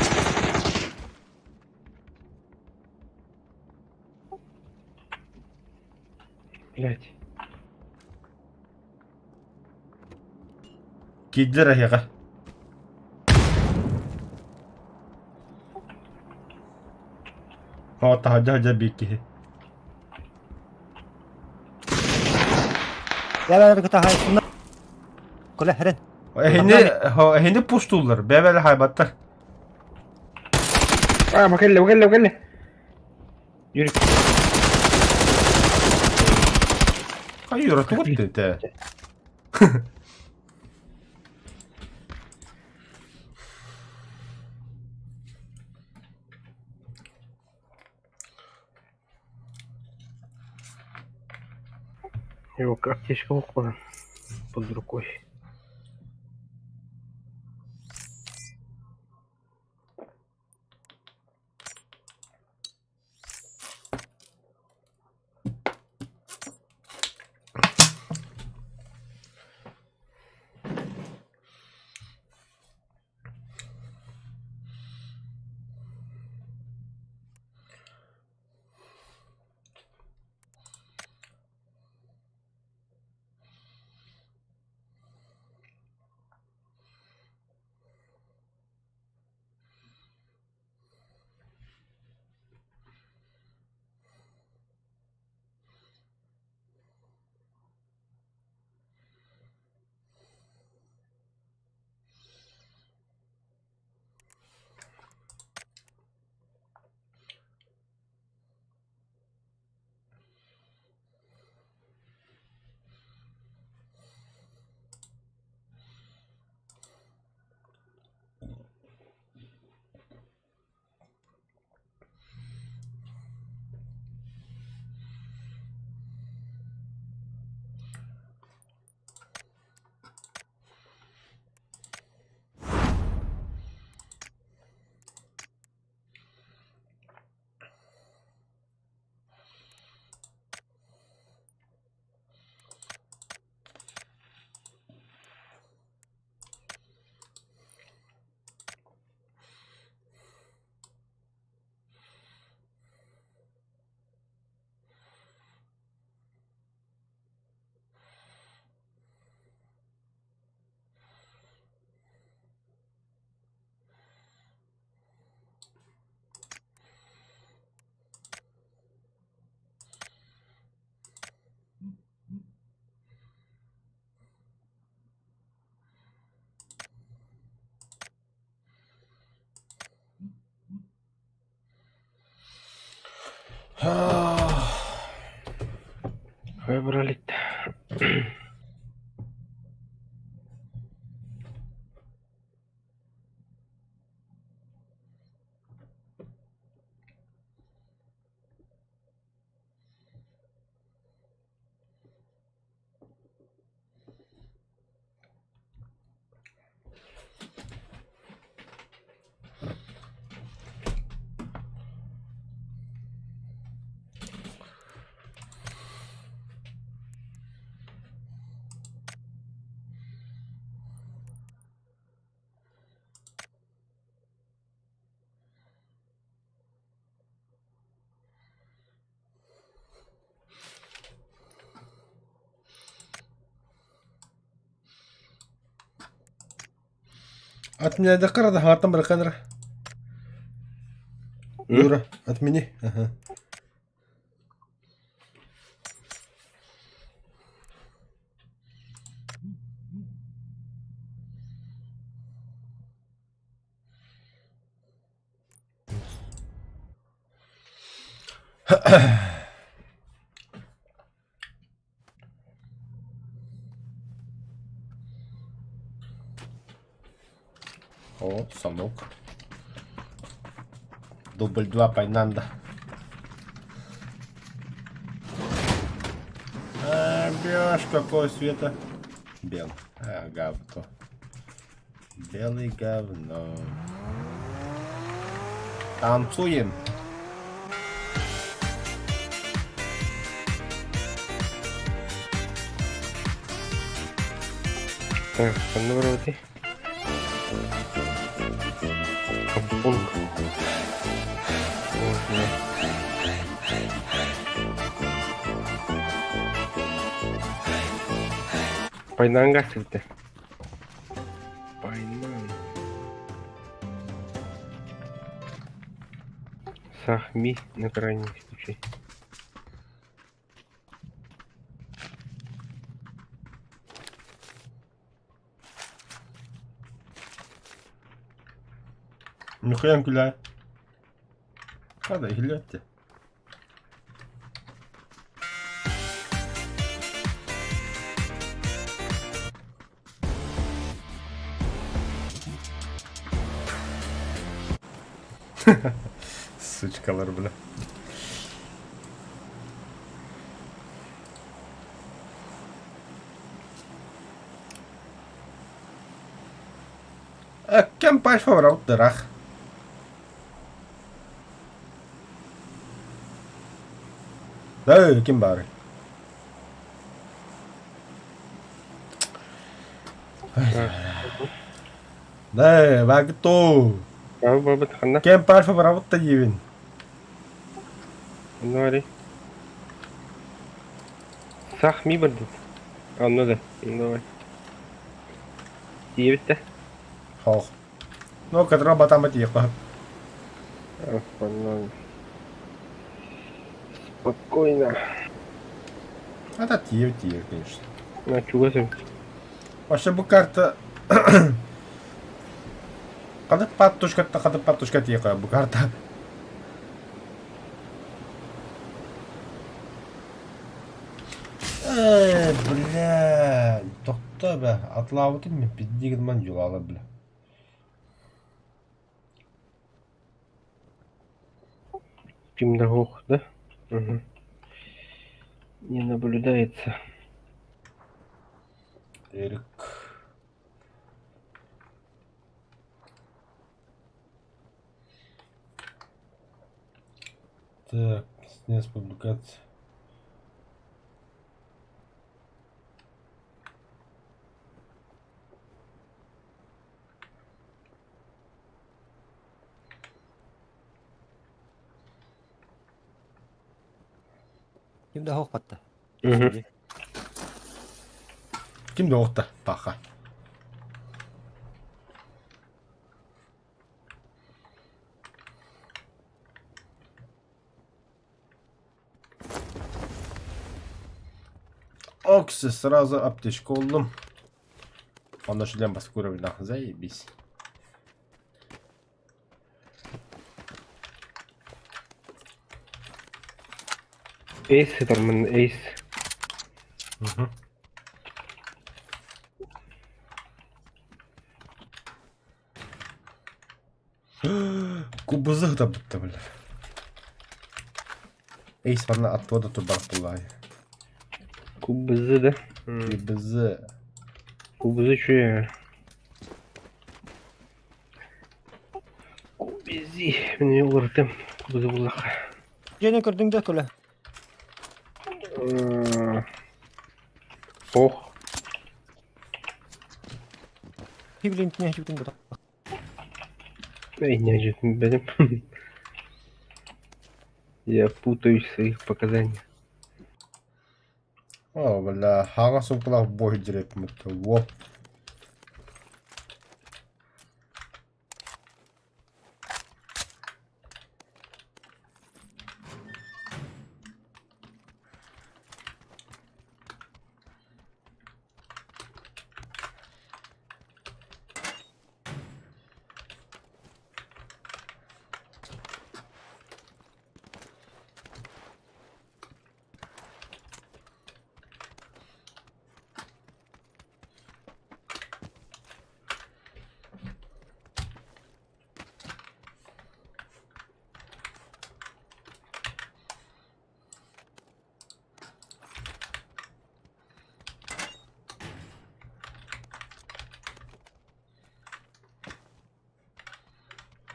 Speaker 2: Блять.
Speaker 1: Кидлер ахега. О, таһырдьа сылдьар биир киһи. Эһини эһини пустууллар, бэбэлэ хайбаттар.
Speaker 2: А, бакелле, бакелле, бакелле. Юрик.
Speaker 1: Хайыр, тугут тете.
Speaker 2: Его аптечка около под рукой. Выбрали.
Speaker 1: Отменяйдахха да хаҥаттан барыахха эрэ. Юра, отмени. Ага. О, самок. Дубль 2 Пайнанда. А, бешь, какого цвета? Бел. А, говно. Белый говно. Танцуем.
Speaker 2: Так, ханна барабытый? Кампунг. Можно. Пайнанга сылдьар. Пайнан. Сахми на крайний случай.
Speaker 1: Нихуя күлэ. Хада иһиллибэт. Сучкалар, бля. Кем пошел дырах. Да, ким баар? Да, багту.
Speaker 2: Бабы бабыт ханна?
Speaker 1: Кем пошел работать диибин.
Speaker 2: Ханна барый? Сах ми бардыт. Онно да. Ну давай. Тиийбит да?
Speaker 1: Хоох. Ну, который батам тиийхэ.
Speaker 2: Онно. Спокойно.
Speaker 1: Это тиийбит тиийбит, конечно.
Speaker 2: На чугас эбит.
Speaker 1: Вообще бу карта Ханнык паттушкатта ханнык паттушка тиийхэ бу карта. Э, бля, тохтоо бля, атлаабытым мин пизди гынан дьулаалар бля.
Speaker 2: Ким да суох да? Угу. Не наблюдается.
Speaker 1: Эрик. Так, снять публикация.
Speaker 3: Ким да суох батта.
Speaker 2: Угу.
Speaker 1: Ким да оҕутта паха. Окси, сразу аптечка ыллым. Онно шлем баскура заебись.
Speaker 2: Эйс сытар мын эйс.
Speaker 1: Мгм. Кубызы да бутта бля. Эй, манна аттыга да турбах буллаай.
Speaker 2: Кубызы да?
Speaker 1: Кубызы.
Speaker 2: Кубызы чуя. Кубизи. Мин уларытым. Кубызы буллаха.
Speaker 3: Дьиэни көрдүҥ да көлө?
Speaker 2: Ох.
Speaker 3: Блин, не хочу бутах.
Speaker 2: Эй, не бедем. Я путаюсь в своих показаниях.
Speaker 1: О, бля, хаҥас сумкалаах буоһу дьирэппит. Во.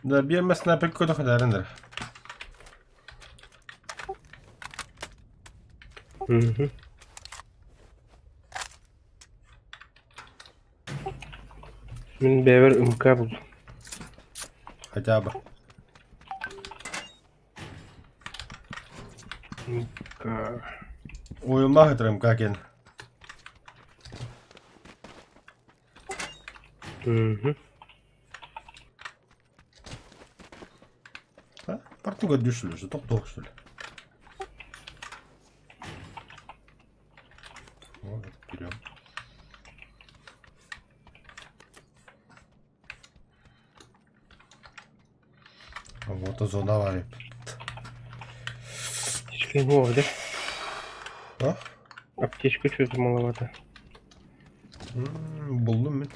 Speaker 1: Да, биир снайпер көтө хатарын
Speaker 2: Угу. Мин бэйэбэр МК булдум.
Speaker 1: Хотя бы.
Speaker 2: МК.
Speaker 1: Уйуллаах ытырым какин.
Speaker 2: Угу.
Speaker 1: Партуга дүшүлү, что тоқтоқ что ли? Вот, берем. Вот зона бар
Speaker 2: Аптечка не да?
Speaker 1: А?
Speaker 2: Аптечка что-то маловато.
Speaker 1: Булдум мин.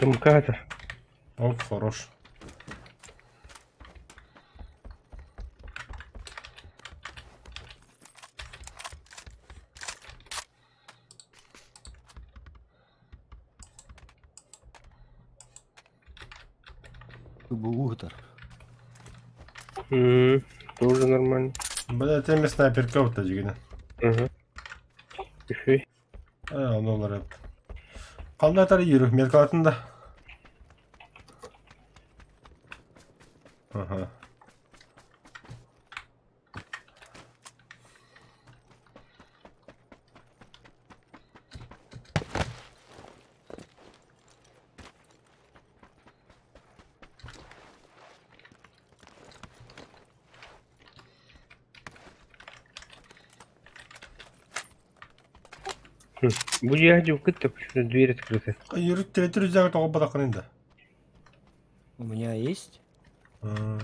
Speaker 2: МК-то.
Speaker 1: Оп, хорош.
Speaker 3: Бугутар.
Speaker 2: Тоже нормально.
Speaker 1: Бля, теми снайперка вот эти.
Speaker 2: Угу. Еще
Speaker 1: А, олар еп. Қандай тары жүрік меркалатында? Ага.
Speaker 2: Бу дьиэҕэ кытта почему дверь открыта.
Speaker 1: Жүрік третий рюкзак тоғып батақын енді.
Speaker 3: У меня есть?
Speaker 1: Ну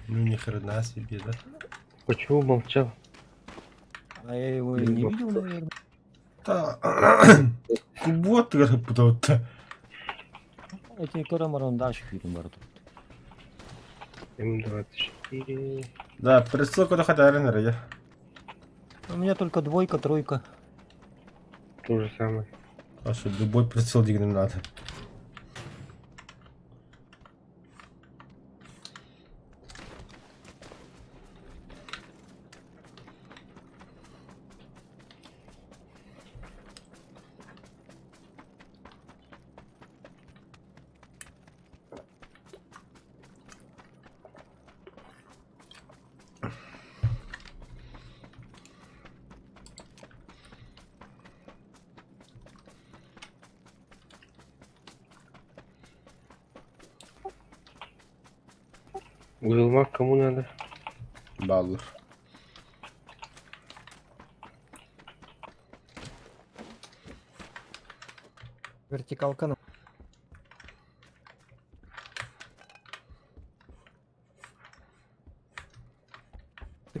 Speaker 1: ни хрена себе, да?
Speaker 2: Почему молчал?
Speaker 3: А я его и не
Speaker 2: Либо
Speaker 3: видел, наверное.
Speaker 1: Да. Вот ты
Speaker 3: Эти корамарон дальше кирим бар тут.
Speaker 2: М24.
Speaker 1: Да, присылку да хатарын я.
Speaker 3: У меня только двойка, тройка.
Speaker 2: То же самое.
Speaker 1: А что, любой прицел дигнем надо.
Speaker 2: Уилмак кому надо?
Speaker 1: Баллар.
Speaker 3: Вертикалка на.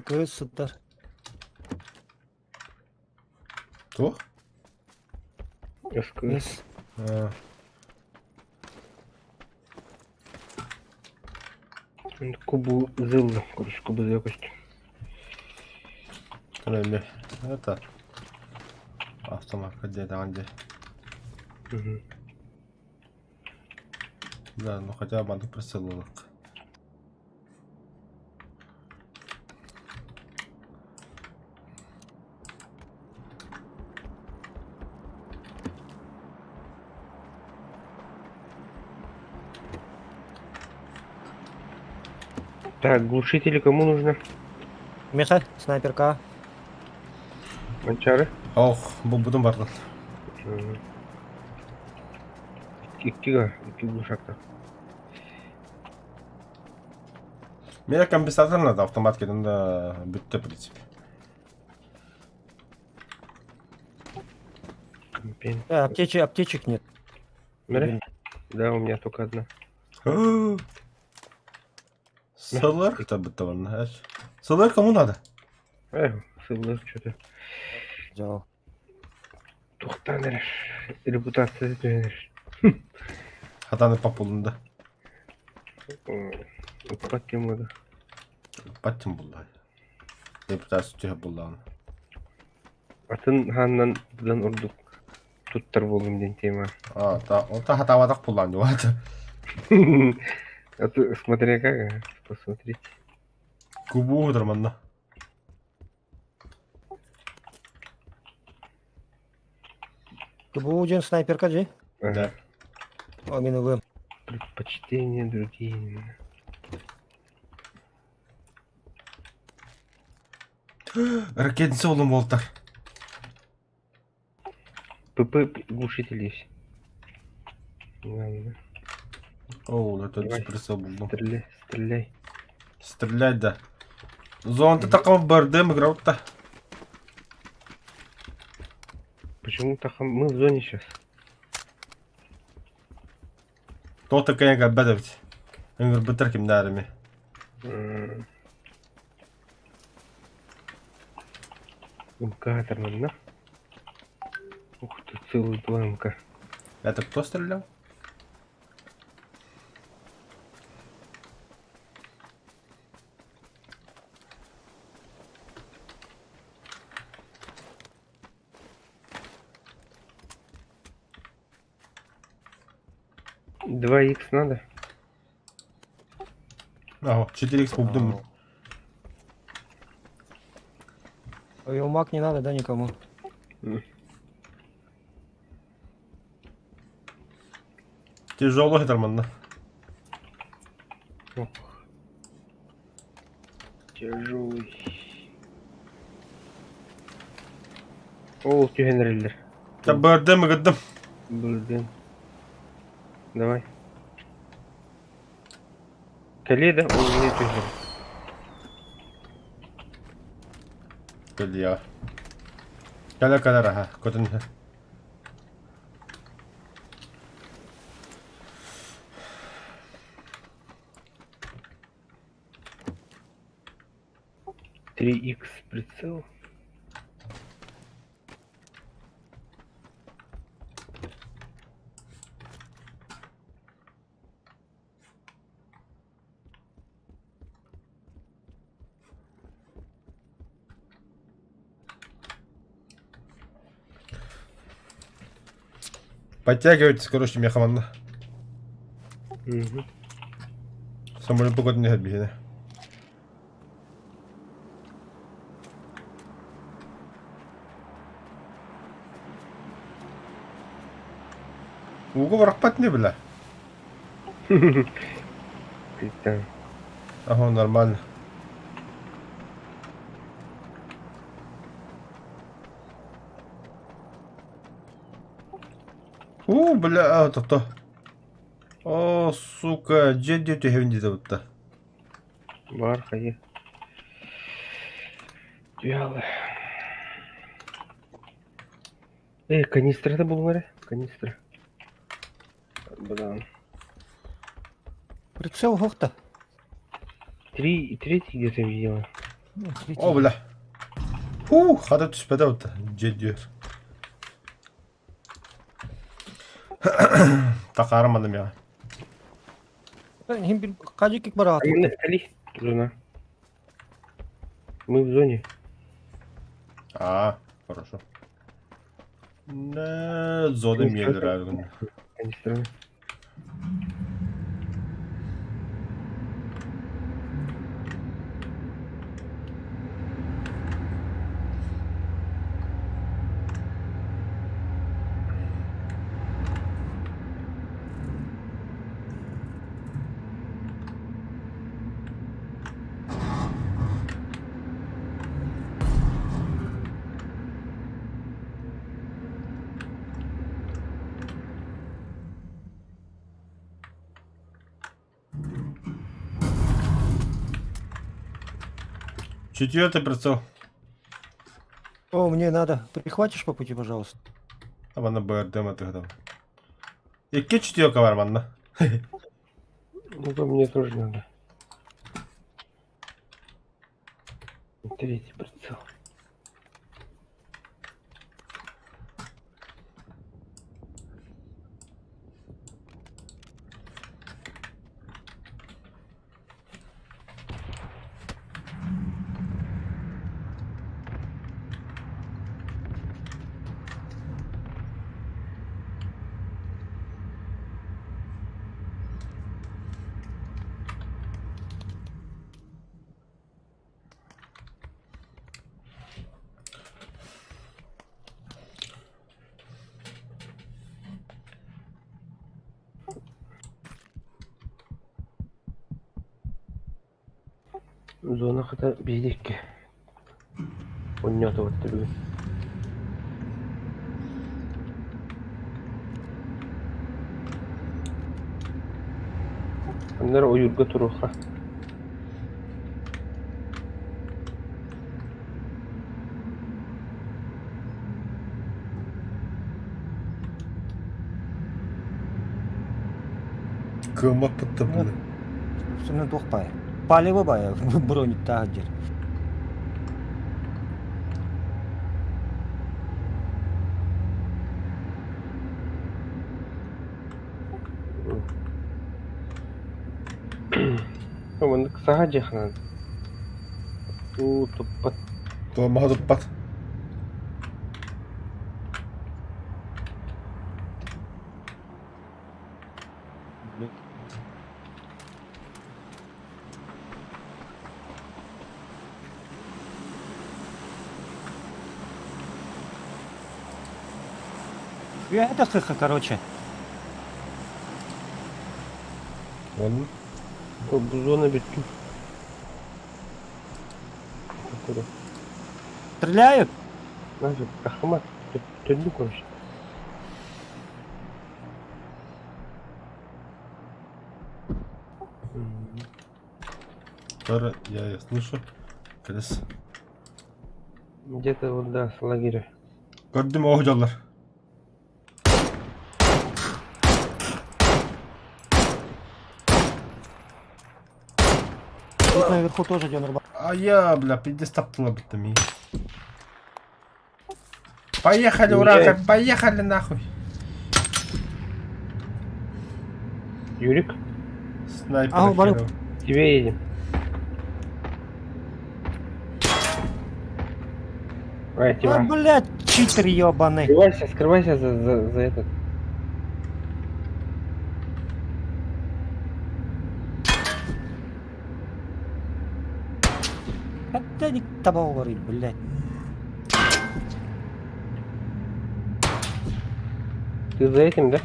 Speaker 3: Кыз сытар.
Speaker 1: Туох?
Speaker 2: СК.
Speaker 3: Yes.
Speaker 1: А,
Speaker 2: Кубу зылла. Короче, кубу зылкость.
Speaker 1: Кроме это автомат где там где.
Speaker 2: Угу.
Speaker 1: Да, ну хотя бы маннык прицел ылык.
Speaker 2: Так, глушители кому нужно?
Speaker 3: Миха, снайперка.
Speaker 2: Манчары?
Speaker 1: Ох, бу бардын.
Speaker 2: Мгм. Иккига, икки глушакта.
Speaker 1: Мне компенсатор надо, автомат да бүтте, в принципе.
Speaker 2: Компен.
Speaker 3: Э, аптечек, аптечек нет.
Speaker 2: Смотри. Да, у меня только одна.
Speaker 1: СЛР это будто он, СЛР кому надо?
Speaker 2: Эх, СЛР что-то.
Speaker 3: Взял.
Speaker 2: Тухтан репутация тренер.
Speaker 1: Хатаны популында.
Speaker 2: Уппат да.
Speaker 1: Баттым булла. Репутация түһэ булла.
Speaker 2: Атын ханнан будан ордук туттар болдум ден тема.
Speaker 1: А, та, ол та хатаватак буллан дип.
Speaker 2: А ты смотря как, а, посмотреть.
Speaker 1: Кубу манна.
Speaker 3: Бу ден снайперка же.
Speaker 2: Ага.
Speaker 1: Да.
Speaker 3: О, мин ылым.
Speaker 2: Предпочтения другие.
Speaker 1: Ракетница олым болтар.
Speaker 2: ПП глушитель есть. Ладно,
Speaker 1: О, это
Speaker 2: Давай.
Speaker 1: прицел булдум.
Speaker 2: стреляй, стреляй.
Speaker 1: Стрелять, да. Зонты таком бардым играл-то.
Speaker 2: Почему так мы в зоне сейчас?
Speaker 1: То такая габеда ведь. Энгер бытыр кимдәрими.
Speaker 2: МК нормально. Ух ты, целых два МК.
Speaker 1: Это кто стрелял?
Speaker 2: Два икс надо?
Speaker 1: Ага, 4х булдум.
Speaker 3: Мак не надо, да, никому.
Speaker 1: Тяжело нормально.
Speaker 2: Ох. Тяжелый. О, тюгенреллер.
Speaker 1: Та бардым гыдым.
Speaker 2: Блин. Давай. Каледа, о, нет тюген.
Speaker 1: Кэлия. Кәлә кәлә раха. Көтін.
Speaker 2: Три икс прицел.
Speaker 1: Подтягивайтесь, короче, миэхэ манна.
Speaker 2: Мгм.
Speaker 1: Самолет көтөн иһэр биһиэнэ. Ууга бырахпат ини бля.
Speaker 2: Пизда.
Speaker 1: Ага, нормально. У, бля, а, то О, сука, дьиэ дьиэ түһэбин диэтэ бутта.
Speaker 2: Бар хайы. Дьялы. Эй, канистрата булуҥ эрэ, канистра. Бадан.
Speaker 3: Прицел хохта.
Speaker 2: Три, третий где-то видела.
Speaker 3: Ну, третий.
Speaker 1: О, бля. Фу, хата түспэтэ бутта. Дьиэ дьиэ. Тахаарым манна миэхэ.
Speaker 3: Хим бир кажик бараат.
Speaker 2: Именно кали, жена. Мы в зоне.
Speaker 1: А, хорошо. Не, зона миэлэр
Speaker 2: Канистраны.
Speaker 1: Четвертый прицел.
Speaker 3: О, мне надо. Прихватишь по пути, пожалуйста?
Speaker 1: Там она БРДМ ты Икки четверка бар манна.
Speaker 2: Ну, то мне тоже надо. Третий прицел. Зона хата биһидикки. Онньоото бүгүн. Аннары ойуурга туруохха.
Speaker 1: Кыаммаппыт да били.
Speaker 3: Сымнан туох баайа. Палево баайа брониктаах дьэр.
Speaker 2: Маннык саха дьиэхинэн. Уу туппат.
Speaker 1: Туомаһа туппат.
Speaker 3: Я это хыха, короче.
Speaker 1: Он
Speaker 2: Бу зона бүттүм.
Speaker 3: Стреляют?
Speaker 2: Нафиг, тахыма. Төннүк вообще.
Speaker 1: Который я слышу. Кэлэс.
Speaker 2: Где-то вот да, с лагеря.
Speaker 1: Көрдүм оох дьоллор.
Speaker 3: Тут наверху тоже дёнер.
Speaker 1: А я, бля, пиздец таптала будто ми. Поехали, ура,
Speaker 2: Нет.
Speaker 1: поехали нахуй.
Speaker 2: Юрик,
Speaker 1: Снайпер.
Speaker 3: Ага, барып.
Speaker 1: херов.
Speaker 2: к тебе едем. Ай,
Speaker 3: А,
Speaker 2: Тима.
Speaker 3: блядь, читер ёбаный.
Speaker 2: Скрывайся, скрывайся за этот.
Speaker 3: Когда таба олорый, блядь.
Speaker 2: Ты за этим, да?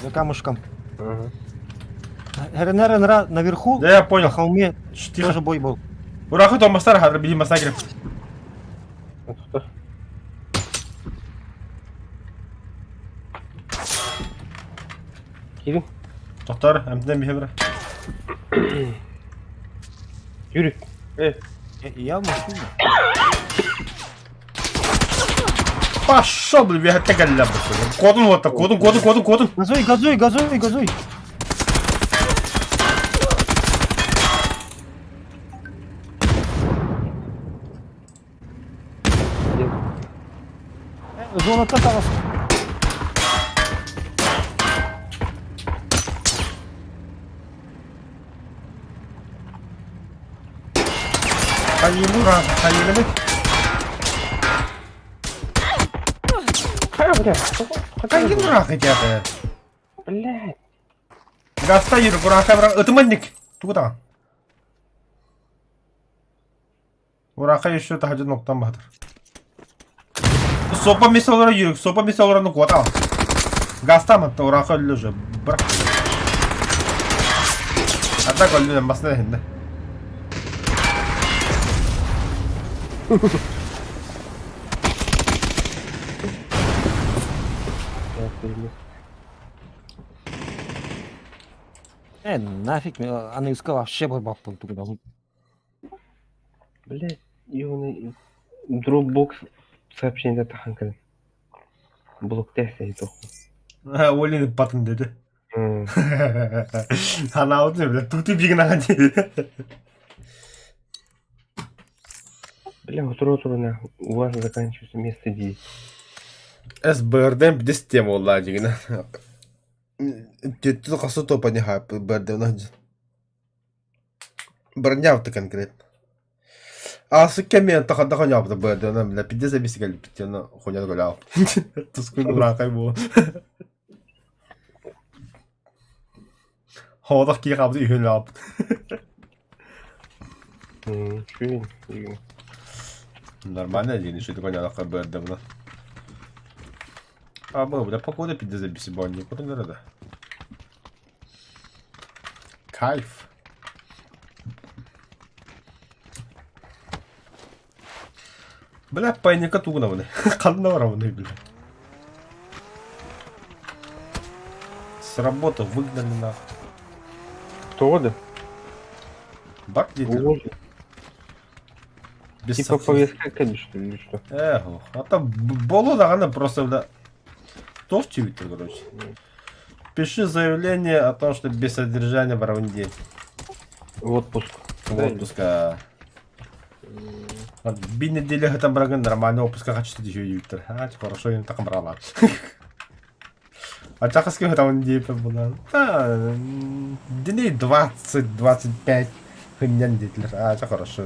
Speaker 3: За камушком.
Speaker 2: Ага.
Speaker 3: РНР, РНР наверху,
Speaker 1: Да я
Speaker 3: на
Speaker 1: понял.
Speaker 3: холме
Speaker 1: Ш, Тихо.
Speaker 3: тоже бой был.
Speaker 1: Урахы томастар хадыр биһи массакер.
Speaker 2: А тут Кирилл,
Speaker 1: Доктор, эмтен биһи бир.
Speaker 2: Юрий,
Speaker 3: Я в машине.
Speaker 1: Пошел, блин, я тәгәлләп Кодун вот кодун, кодун, кодун, кодун.
Speaker 3: Газуй, газуй, газуй, газуй.
Speaker 2: где?
Speaker 3: Зона каталась.
Speaker 1: Хайыны ура, хайыны.
Speaker 2: А, бля,
Speaker 1: Хайыны ура хотя бы.
Speaker 2: блядь.
Speaker 1: Гаста yürü, Урахай бра, ытыманник. Тугута. Урахай еще тахажы ноктан батыр. Сопа мисолара yürü, сопа мисолара ну куата. Гаста мытты, Урахай өллі уже. Бырақ. Атак өллі басына енді.
Speaker 2: Я перенес.
Speaker 3: Нафиг, она искала вообще бы бабку туда.
Speaker 2: Блядь, ёбаный Dropbox сообщение таханканы. Блок тәсә итоху.
Speaker 1: Олені батын деді. Ана ауды, бля, туты бигін аған
Speaker 2: Бля, утро утро на у вас заканчивается место 10.
Speaker 1: СБРД бис тема олла дигин. Түттү қасы топа не хайп БРД Броня конкретно. А с кем я тахада хуйня БРД, бля, пиздец объясняли, пиздец, хуйня гулял. Тускун бракай бу. Хоодох ки хабды үйін алып.
Speaker 2: Чуин, дигин.
Speaker 1: Нормально день, еще такой не БРД, бля. А, был, бля, погода пиздец объясняли, никуда не надо. Кайф. Бля, пайника тугуна бля. Ханна барабы, бля. С работы выгнали нахуй.
Speaker 2: Кто да?
Speaker 1: Бар где-то.
Speaker 2: Уволили.
Speaker 1: Без
Speaker 2: Типа
Speaker 1: сов-
Speaker 2: повестка кэби, что ли, или что?
Speaker 1: Эх, а там болу даганы просто, бля. Тоже твиттер, короче. Пиши заявление о том, что без содержания барабанде.
Speaker 2: В отпуск.
Speaker 1: В отпуска. Би неделя там браган нормально отпуска хочу еще Виктор. А, хорошо, я так брала. А чахаски там не была. Да, дней 20-25 хыньян детлер. А, это хорошо.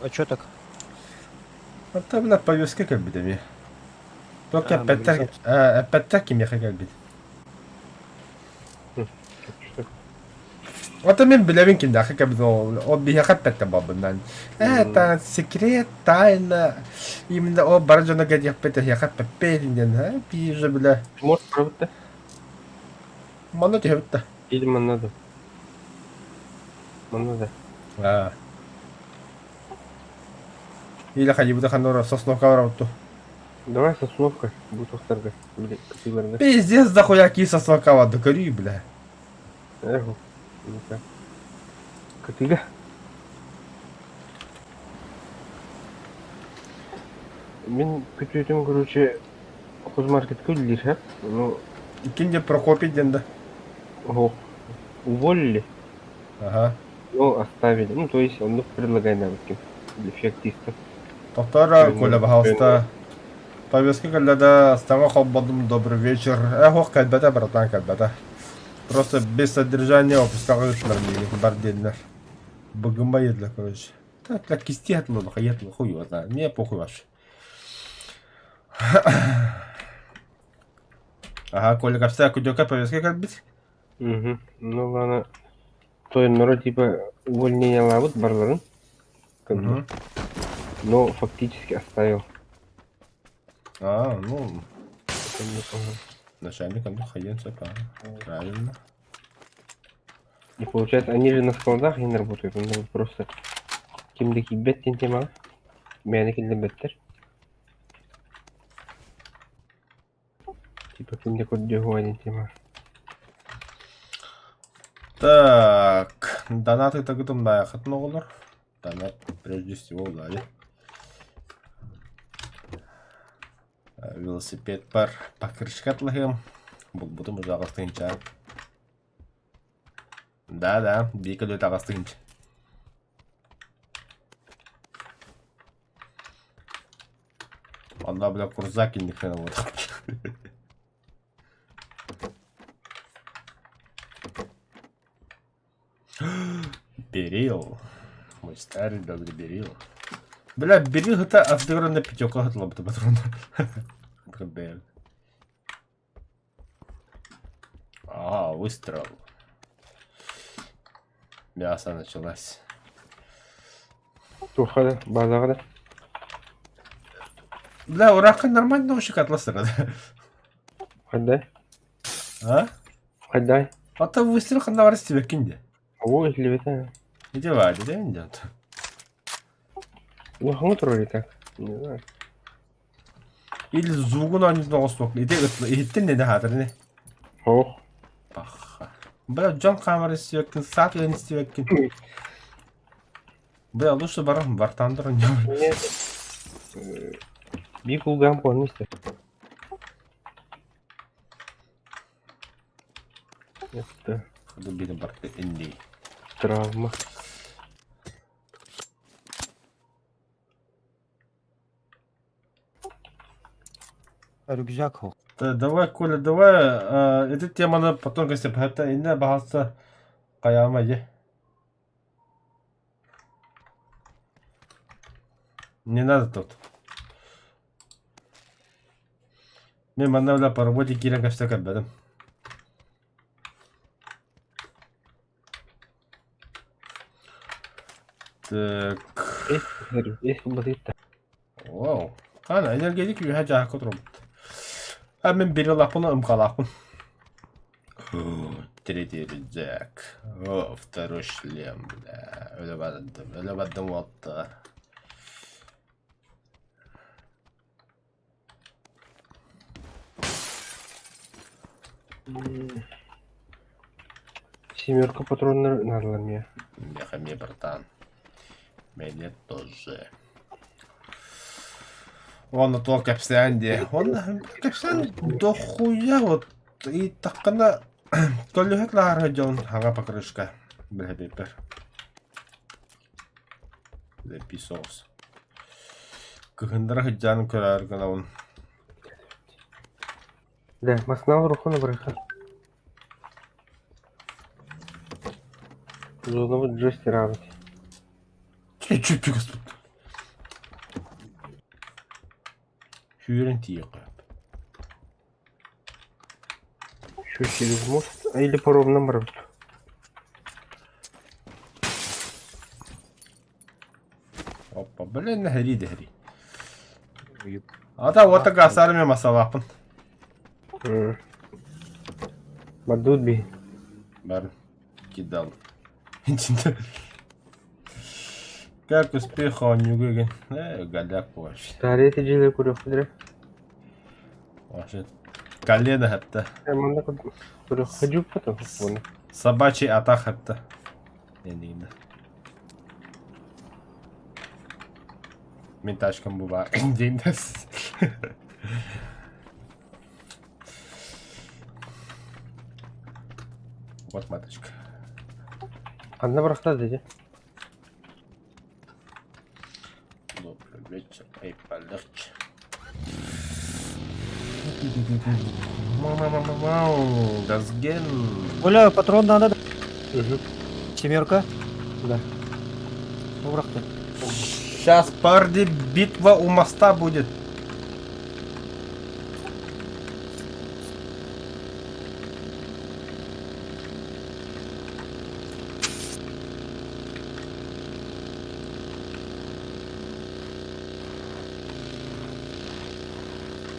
Speaker 3: А чё так?
Speaker 1: А там на повестка как бы там. Только
Speaker 3: А,
Speaker 1: опять-таки меха как бы.
Speaker 2: Что?
Speaker 1: Вот мен билебин ким да как бы ол биһиэхэ эппэттэ буолбунан. Это секрет, тайна. Именно о бар дьоно кэтиэхпит эһиэхэ эппэппиэн диэн, пиже бля.
Speaker 2: Может, правда?
Speaker 1: Манна түһэбит
Speaker 2: Или надо? Надо.
Speaker 1: А. Или хайыбыта ханора сосновка барабытту.
Speaker 2: Давай сосновка, будет ухтарга. Блин, катылар, да?
Speaker 1: Пиздец, дохуя ки сосновка ва докорю, бля.
Speaker 2: Эх, ну-ка. Катыга. Мин күтүтүм, короче, хозмаркетка үллир, ха? Ну,
Speaker 1: Кинде Прокопий ден
Speaker 2: ох, уволили,
Speaker 1: Ага.
Speaker 2: но оставили. Ну, то есть, он предлагает навыки для феоктиста.
Speaker 1: Доктора Коля, пожалуйста. Повестка, когда става холбодум, добрый вечер. Эх, ох, кальбата, братан, кальбата. Просто без содержания опускал бар дедилер. Бүгін еділер, короче. Так, так кисти атлы, хаят, хуй его знает. Мне похуй вообще. Ага, Коля, капса, кудёка, повестка как быть?
Speaker 2: Угу. Ну, ладно. То народ, типа, увольнение лабыт барларын. Как бы.
Speaker 1: Мгм.
Speaker 2: Но фактически оставил.
Speaker 1: А, ну,
Speaker 2: Это мне понял.
Speaker 1: начальник он хайен правильно.
Speaker 2: И получается, они же на складах не работают, они просто ким да киирбэт диэн тема. Мээнэ киллэрбэттэр. Типа ким да көрдүө диэн тема.
Speaker 1: Так, донаты тагытым даахатын оҕолор. Донат прежде всего Влади. Велосипед бар покрышка атлаһыам. Булбутум уже аҕыс тыһыынча. Да-да, биир көлүөтэ аҕыс тыһыынча. Онно бля курзак инникхин буолуох. Берил. Мой старый добрый Берил. Бля, Берил это отыгранная пятерка от патрона. А, выстрел. Мясо началось.
Speaker 2: Туохха да, базаҕа да.
Speaker 1: Бля, уракка нормально ушик атласыр.
Speaker 2: Хайдай.
Speaker 1: А?
Speaker 2: Хайдай.
Speaker 1: А то выстрел ханна бар истибэккин дии.
Speaker 2: Оо, иһиллибэтэ.
Speaker 1: Иди вади, да идет.
Speaker 2: Улахаҥҥа турар и так. Не знаю.
Speaker 1: Или звугун оонньуутун оҕустуох. Ити иһиттин не хаатыр не.
Speaker 2: Ох.
Speaker 1: Паха. Бля, дьон хаамар истибэккин, саат үлэн истибэккин. Бля, лучше барам, бартандыр оонньуу.
Speaker 2: Нет. Биир кулгаам куһаҕан истэр. Это
Speaker 1: Дубина барты инди.
Speaker 2: травма.
Speaker 3: Рюкзак хо.
Speaker 1: Да, давай, Коля, давай, э, эти теманы потом кесеп, это инне бахаса каяма е. Не надо тут. Мен манна бля по работе киирэн кэпсэ көрбөтүм. Так.
Speaker 2: Эс булбатыйта.
Speaker 1: Вау. Ана, энергетик үһэ дьаһакка турабыт. А мен бири лаппын ымкалаахпын. Третий рюкзак. О, второй шлем, бля. Өлө бардым, өлө бардым уолта.
Speaker 2: Семерка патроннар наадалар миэ.
Speaker 1: Меха мне, братан. Мне тоже. Уонна туох кэпсээн диэ. Уонна кэпсээн дохуя вот ыйыттаххына көлүһэт лаһар дьон хаҥа покрышка билэбиппэр. Лепи соус. Кыһыннара сылдьан көрөөр гынабын.
Speaker 2: Да, масна рухуна быраха. Зоновы джойстер аабыт.
Speaker 1: Чуть-чуть господи. Сүүрэн тиийиэххэ.
Speaker 2: Еще через мост. А или по ровному барабыт.
Speaker 1: Опа, блин, нэһири дэһири. Ата уота гасарыме масалааппын.
Speaker 2: Бардут би.
Speaker 1: Бар кидал. Как успех оонньууга Э, голяк вообще.
Speaker 2: Таарыйа тидьилэ көрүөхпүт эрэ.
Speaker 1: Вообще. Колено хатта.
Speaker 2: Манна көрүөххэ дьууппата уонна.
Speaker 1: Собачий атах хатта. Энигинэ. Мин тачкам бу баар диэн Вот маточка.
Speaker 2: Ханна бырахта дии?
Speaker 1: Добрый вечер, эй, полегче. Газген.
Speaker 3: Оля, патрон надо.
Speaker 2: Угу.
Speaker 3: Семерка.
Speaker 2: Да.
Speaker 3: Бырахты.
Speaker 1: Сейчас, парни, битва у моста будет.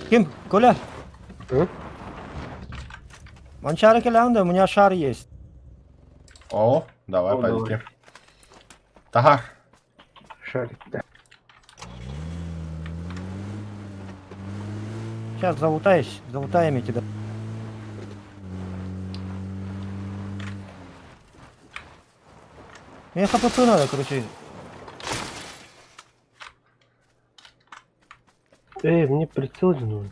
Speaker 3: Ким? Коля?
Speaker 2: М?
Speaker 3: Манчары кэлэҕин да, у меня шар есть.
Speaker 1: О, давай
Speaker 2: О, давай.
Speaker 1: полетим. Тахар.
Speaker 2: Шарик, да.
Speaker 3: Сейчас залутаюсь, залутаем я тебя. Мне ХПП надо, короче.
Speaker 2: Эй, мне прицел же нужен.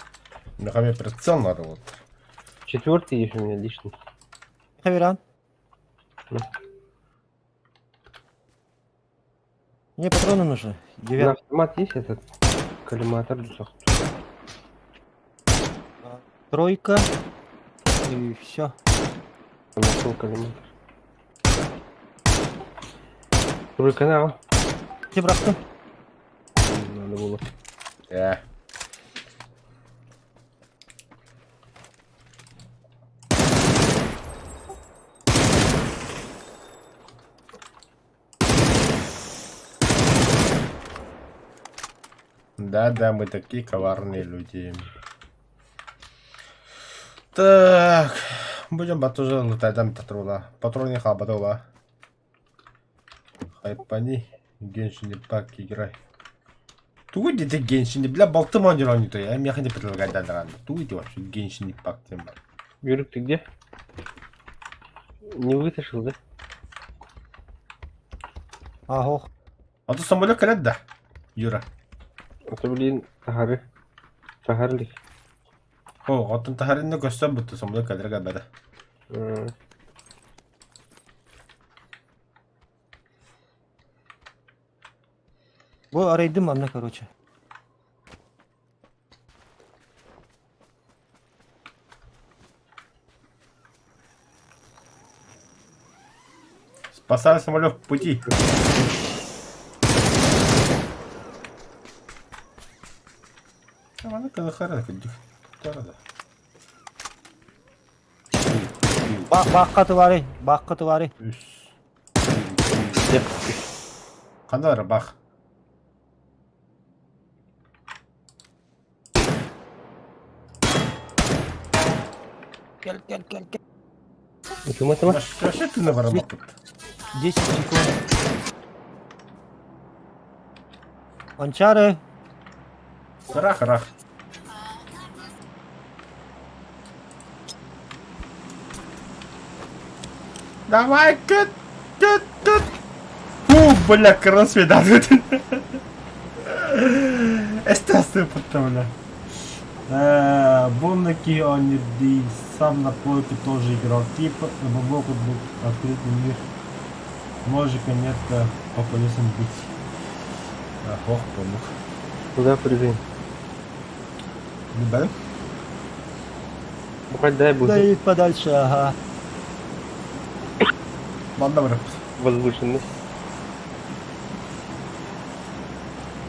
Speaker 1: Мне прицел надо вот.
Speaker 2: Четвертый есть у меня личный.
Speaker 3: Хаверан.
Speaker 2: Ну.
Speaker 3: Мне патроны нужны.
Speaker 2: На
Speaker 3: Девят.
Speaker 2: автомат есть этот коллиматор дусах?
Speaker 3: Тройка. И все.
Speaker 2: Нашел коллиматор. Второй канал.
Speaker 3: Ты брақты.
Speaker 2: Надо было.
Speaker 1: Э. Да-да, мы такие коварные люди. Так, будем батужа лутать там патрула. Патроны хабатула. Хайпани, Геншин Impact играй. Тугу дети Геншин, бля, балтым он не то, я мне не предлагать да Тугу ты вообще Геншин Impact тем.
Speaker 2: Юрик, ты где? Не вытащил, да?
Speaker 3: Ага.
Speaker 1: А то самолет калят да, Юра.
Speaker 2: А то, блин, тахары. Тахарли.
Speaker 1: О, оттон тахаринна көстөн бутта самолет калер габада.
Speaker 3: Бу арайдым анна, короче.
Speaker 1: Спасай самолет в пути.
Speaker 3: Бааққа тывары, бааққа тывары.
Speaker 1: Қандай бақ?
Speaker 3: Кел, кел, кел, кел.
Speaker 2: Ытыма-тыма.
Speaker 1: Вообще ты на барамак.
Speaker 3: 10 секунд. Анчары.
Speaker 1: Рах, рах. Давай, кыт, кыт, кыт. Фу, бля, кроссфит, да, Эстасы потом, бля. Боннаки он не сам на плойке тоже играл. Типа, могут быть открытый мир. Ножика нет, по колесам бить. Ох, помог.
Speaker 2: Куда прыгаем?
Speaker 1: Да?
Speaker 2: Бухать дай
Speaker 3: Да
Speaker 2: будет
Speaker 3: и подальше, ага.
Speaker 1: Ладно, бля.
Speaker 2: возвышенность.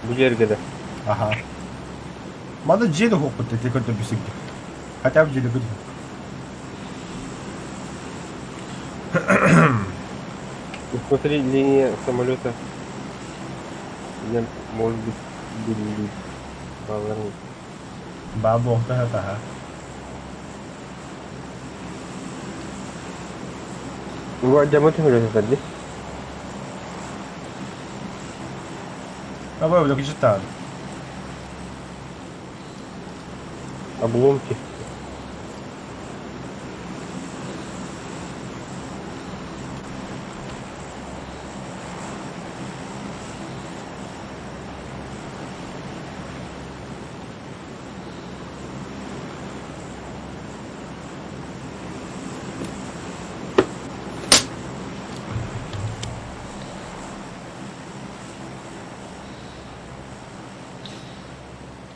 Speaker 2: Будергада.
Speaker 1: Ага. Мада джели хоппут, ты какой-то бисик. Хотя бы джели будет.
Speaker 2: Ну, смотри, линия самолета. Я, может быть, были люди. Балларни.
Speaker 1: Бабу, да, ага.
Speaker 2: Ну, а самолет это,
Speaker 1: Давай, бля, читаю.
Speaker 2: Обломки.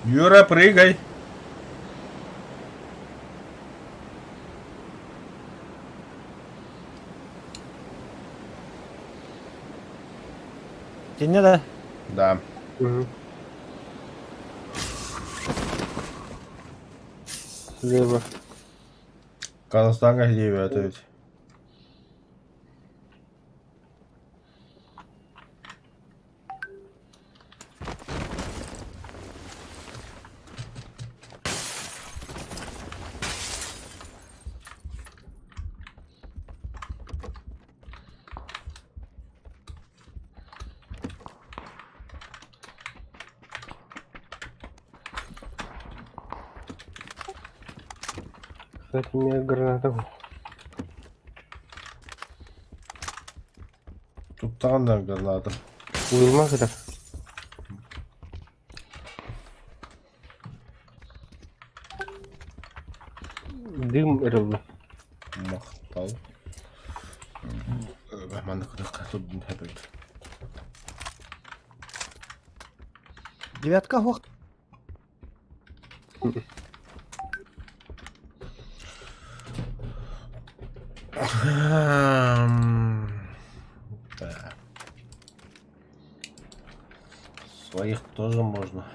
Speaker 1: Юра, прыгай.
Speaker 3: Тебе да?
Speaker 1: Да.
Speaker 2: Угу. Слева.
Speaker 1: Казахстан левее, это ведь.
Speaker 2: Кстати, у меня граната.
Speaker 1: Туттаҕын да граната.
Speaker 2: Уйулма кытар. Дым ырылла.
Speaker 1: Махтал. Маннык тут хэппит.
Speaker 3: Девятка хух.
Speaker 1: Да. Своих тоже можно.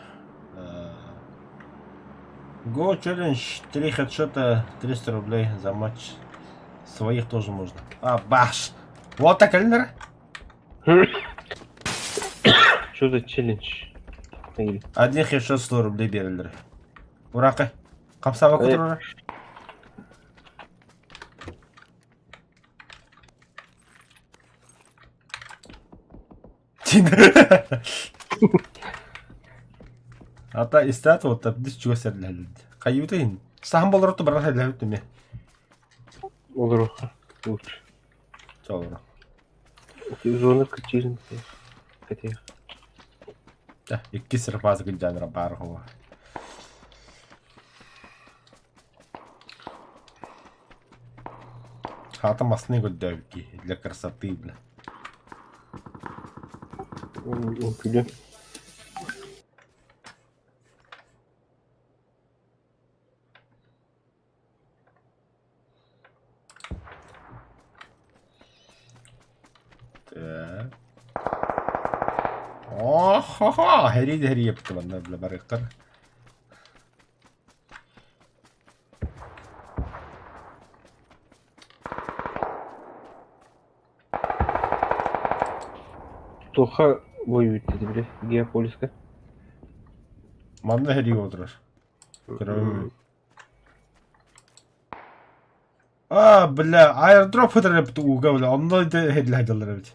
Speaker 1: Go Challenge, 3 хедшота, 300 рублей за матч. Своих тоже можно. А, баш! Вот так, Эльнер.
Speaker 2: Что за челлендж? Или-
Speaker 1: Один хедшот 100 рублей берилэр. Уракы. Хамсаба кутурара. Ата истат вот дис чуга серләлд. Кайютын. Сахан болороту баран хәлләбит түме.
Speaker 2: Олоруха. Лучше.
Speaker 1: Чолоро.
Speaker 2: Зона качилин. Хотя.
Speaker 1: Икки сырпазы гүлдәнра бар хуа. Хата масны гүлдәвки для красоты, бля.
Speaker 2: Күлө.
Speaker 1: Так. Ох-хо-хо, хери хери епті манна бля барыктар.
Speaker 2: Тоха воюет dedi bile. Геополиска.
Speaker 1: Манна хери отырар. Көрөм. А, бля, аирдроп хыдыр ууга бля, онно хедле хадалар бит.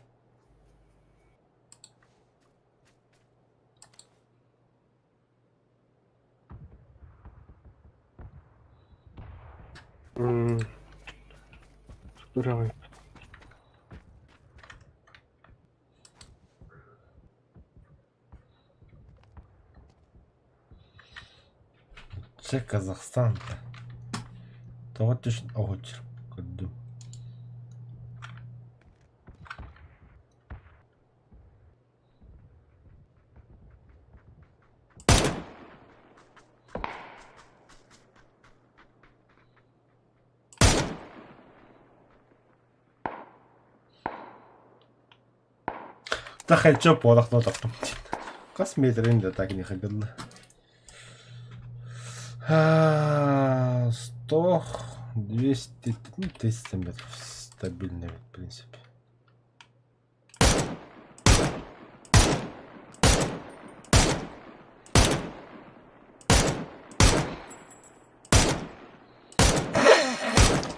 Speaker 2: Здорово.
Speaker 1: Це Казахстан. Того ти ж огочер. Куду. Та хочу порох на таптым. Кас метрин да так не хабилла. 100, 200, ну, 300 метров стабильно, в принципе.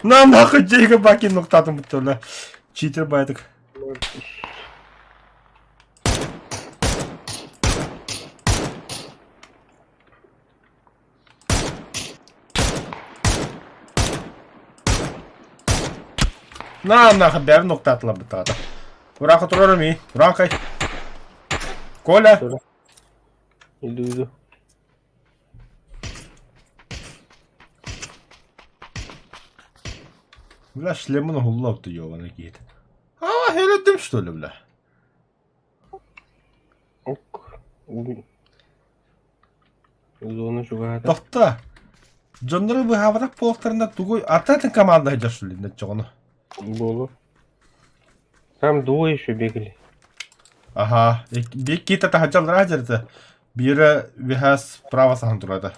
Speaker 1: На нахуй Джейка Баки нуктатым бутырла. Читер байдык. На нахуй бәр нуктатыла бутата. Урака турарым Уракай. Коля.
Speaker 2: Иду, иду.
Speaker 1: Бля, шлемын хуллап ты ёбаный киит. А, хеледим что ли, бля?
Speaker 2: Ок. Зона чугата.
Speaker 1: Тохта. Дьоннору быһаабатах буолуохтарына тугуй атын команда сылдьар что ли ноччоҕуну.
Speaker 2: Было. Там двое еще бегали.
Speaker 1: Аха, иккитэ таһырдьа дьарыта. Биирэ үөһэ справа саһан турата.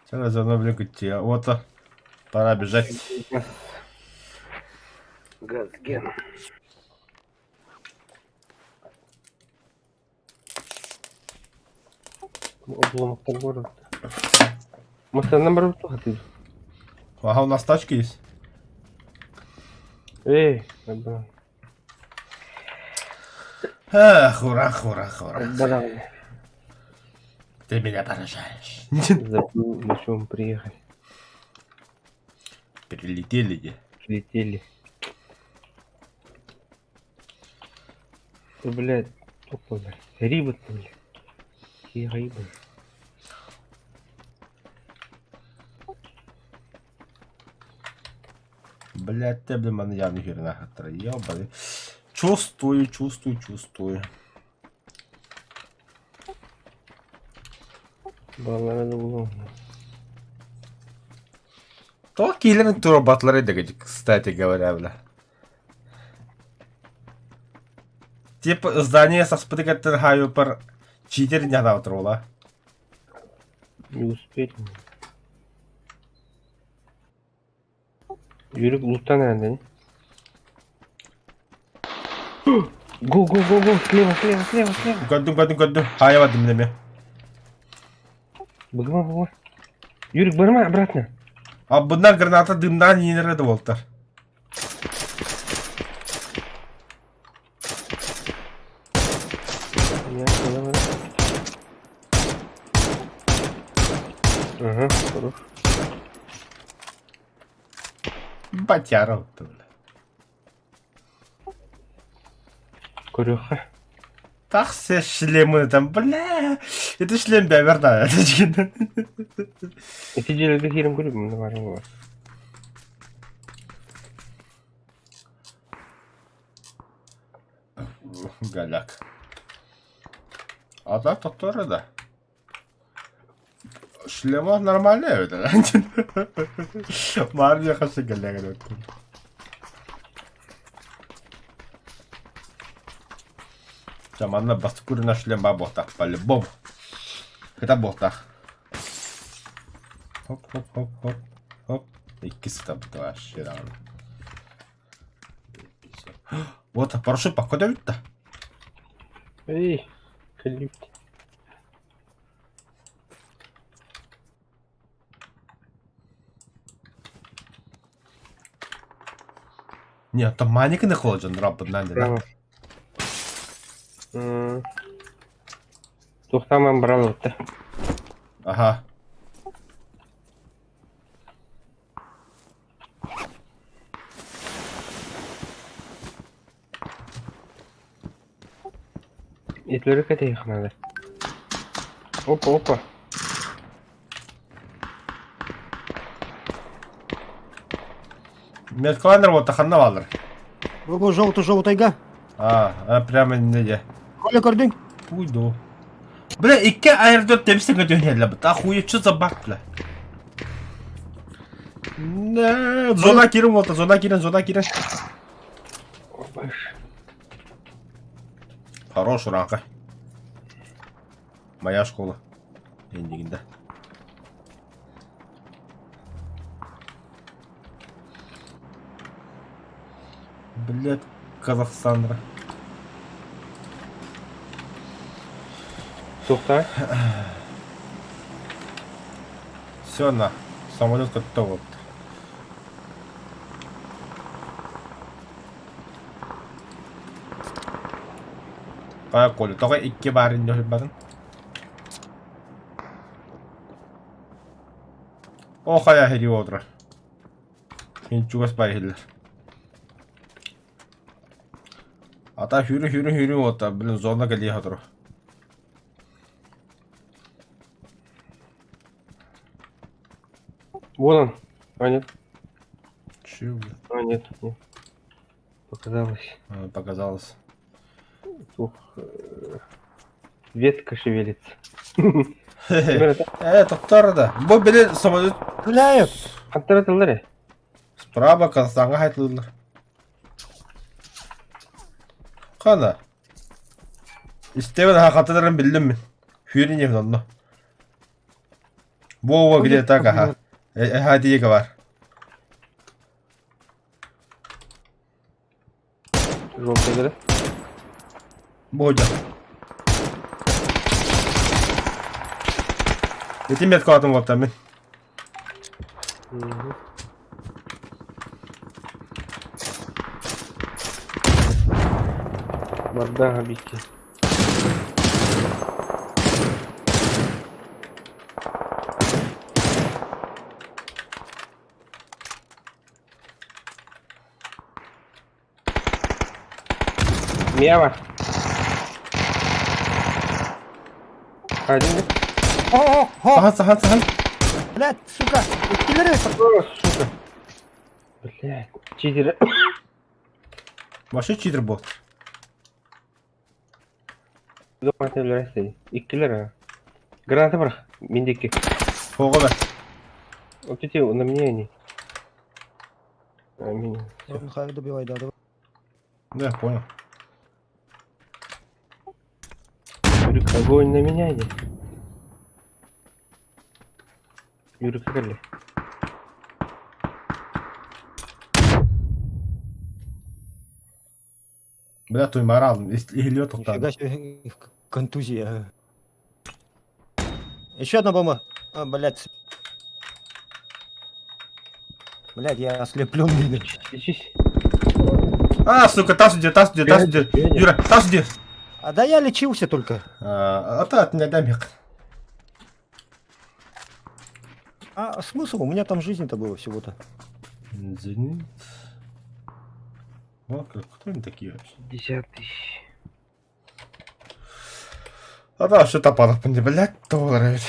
Speaker 1: Сейчас зона блин кутия. Вот пора бежать.
Speaker 2: Газген. Обломок город. Может, наоборот, ты?
Speaker 1: Ага, у нас тачки есть.
Speaker 2: Эй, да.
Speaker 1: Эх, ура, ура, ура.
Speaker 2: Да.
Speaker 1: Ты меня поражаешь.
Speaker 2: Забыл, на чем приехали.
Speaker 1: Прилетели где?
Speaker 2: Прилетели. Да, блядь, тупо, блядь. Рибы, блядь. Какие рыбы.
Speaker 1: Блядь, ты, блин, маны явно херня хаттара. Ёбаный. Чувствую, чувствую, чувствую.
Speaker 2: Баллара да булуом.
Speaker 1: То киллерин турбатлары дэгэж, кстати говоря, бля. Типа здание со спытыгаттан хайупар читер не отрула.
Speaker 2: Не успели. Yürüp loot'tan herhalde ne? Go go go go слева слева слева слева.
Speaker 1: Көрдүм, көрдүм, көрдүм. Хайабадым неме.
Speaker 2: Быгма быгма. Юрик барма обратно.
Speaker 1: А bundan граната дымдан иинere да болтар.
Speaker 2: Я, давай, давай. Ага, хорош.
Speaker 1: Батяра бля.
Speaker 2: Көрүөххэ.
Speaker 1: Так все шлемы там, бля. Это шлем бәбер да.
Speaker 2: Ити дьиэлэргэ киирэн көрүм, мында баар буолар.
Speaker 1: Голяк. А так то тоже да. Шлема нормальный это. Мария хасы голяк. Манна бастыкурина шлем ба буолтах по-любому. Это буолтах. Хоп, хоп, хоп, хоп, хоп. Иккис табыта вообще даҕаны. Вот, парашют походу бүттэ.
Speaker 2: Эй, кэллибит.
Speaker 1: Нет, там маник не холоден, раб, надо, да?
Speaker 2: Право. М. Туохтаан баралыбыт
Speaker 1: Ага.
Speaker 2: Итлери кэтиэх надо. Опа, опа.
Speaker 1: Медкланер вот ханна балыр.
Speaker 3: Бу желтый желтайга.
Speaker 1: А, а прямо не
Speaker 3: Коля көрдүң?
Speaker 1: Пуйду. Бля, икки аэродроп темсин көтөн бит. Охуеть, что за баг, бля? Не, зона кирин болта, зона кирин, зона кирин.
Speaker 2: Опаш.
Speaker 1: Хорош, уранка. Моя школа. Эндигинде. Блять, Казахстан.
Speaker 2: Туохтаа.
Speaker 1: Все на. Самолет готов. Вот. Кая Коля, только икки барын барын. О, хая хери отырар. Хин чугас бай хиллер. Ата хүрү хүрү хүрү ота, блин, зона кали хатыр.
Speaker 2: Вон он. А, нет.
Speaker 1: Чего?
Speaker 2: А, нет, нет. Показалось.
Speaker 1: А, показалось.
Speaker 2: Ух, ветка шевелится.
Speaker 1: Тоқтар да. Бу били самолет
Speaker 3: Гуляют.
Speaker 2: Хантара тыллары.
Speaker 1: справа Казахстанга хайтылдылар. Қана? Истебен хақатыдарын білдім мен. Хүрін ем онно. Вова где так, ага. Хадиега бар.
Speaker 2: Желтый да?
Speaker 1: Бодя. Эти метку атым вот там.
Speaker 2: Мгм. Барда бити. Миява. Один.
Speaker 3: О, о,
Speaker 1: Сахан, сахан, сахан.
Speaker 3: Блядь, сука, иккилэри.
Speaker 2: О, сука. Блядь, читеры.
Speaker 1: Вообще читер бот.
Speaker 2: Иккилэр а. Граната бырах. Миндики.
Speaker 1: Тоҕо бэр.
Speaker 2: Вот эти на мне они. А, меня.
Speaker 3: Михаил добивай, да, давай.
Speaker 1: Да, я понял.
Speaker 2: Юрик, огонь на меня иди. Юрик, кэлли.
Speaker 1: Бля, туймарал, иһиллиэ
Speaker 3: Нифига
Speaker 1: тохтоон.
Speaker 3: себе, контузия. Еще одна бомба. А, блядь. Блядь, я ослеплен, блин.
Speaker 2: Лечись.
Speaker 1: А, сука, тас где, тас где, тас где. Юра, тас где.
Speaker 3: А да я лечился только.
Speaker 1: А, а та не дам их.
Speaker 3: А смысл? У меня там жизни-то было всего-то.
Speaker 1: Зенит. О, как, кто они такие вообще?
Speaker 2: 50 000.
Speaker 1: А да, что топанов, блядь, доллары ведь.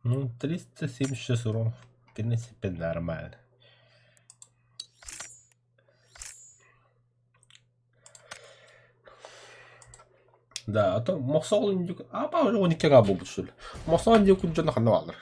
Speaker 1: Ну, 376 урон, в принципе, нормально. Да, а то Мосол индюк... А, па, уже он икки буолбут что ли. Мосол индюк дьоно ханна бааллар.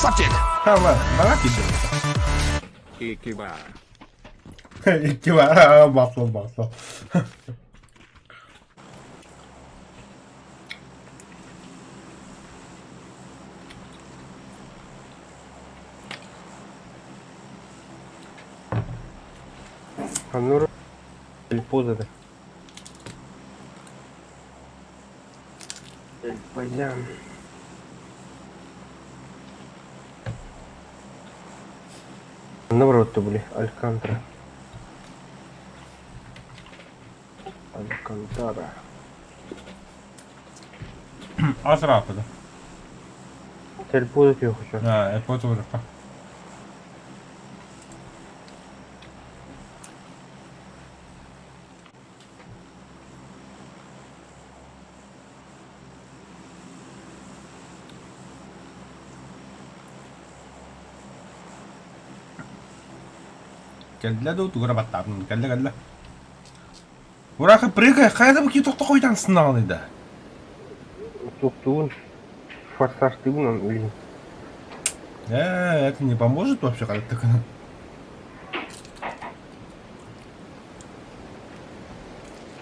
Speaker 5: Красавчик!
Speaker 1: Ха, бара киирдим.
Speaker 5: Икки баар.
Speaker 1: Икки бара, масло, масло.
Speaker 2: Анур поза Пойдем. Наоборот, были. Алькантра. Алькантара.
Speaker 1: Азрапада.
Speaker 2: Телепоза я хочу.
Speaker 1: А, это тоже. Кэллэ дуу, тугу эрэ баттаабын. Кэллэ, кэллэ. Ураха, прыгай, хайа да бу кии тохтохойдан сынаҕыный да?
Speaker 2: Туктуун. Форсаж тыгун, блин.
Speaker 1: Это не поможет вообще, когда так.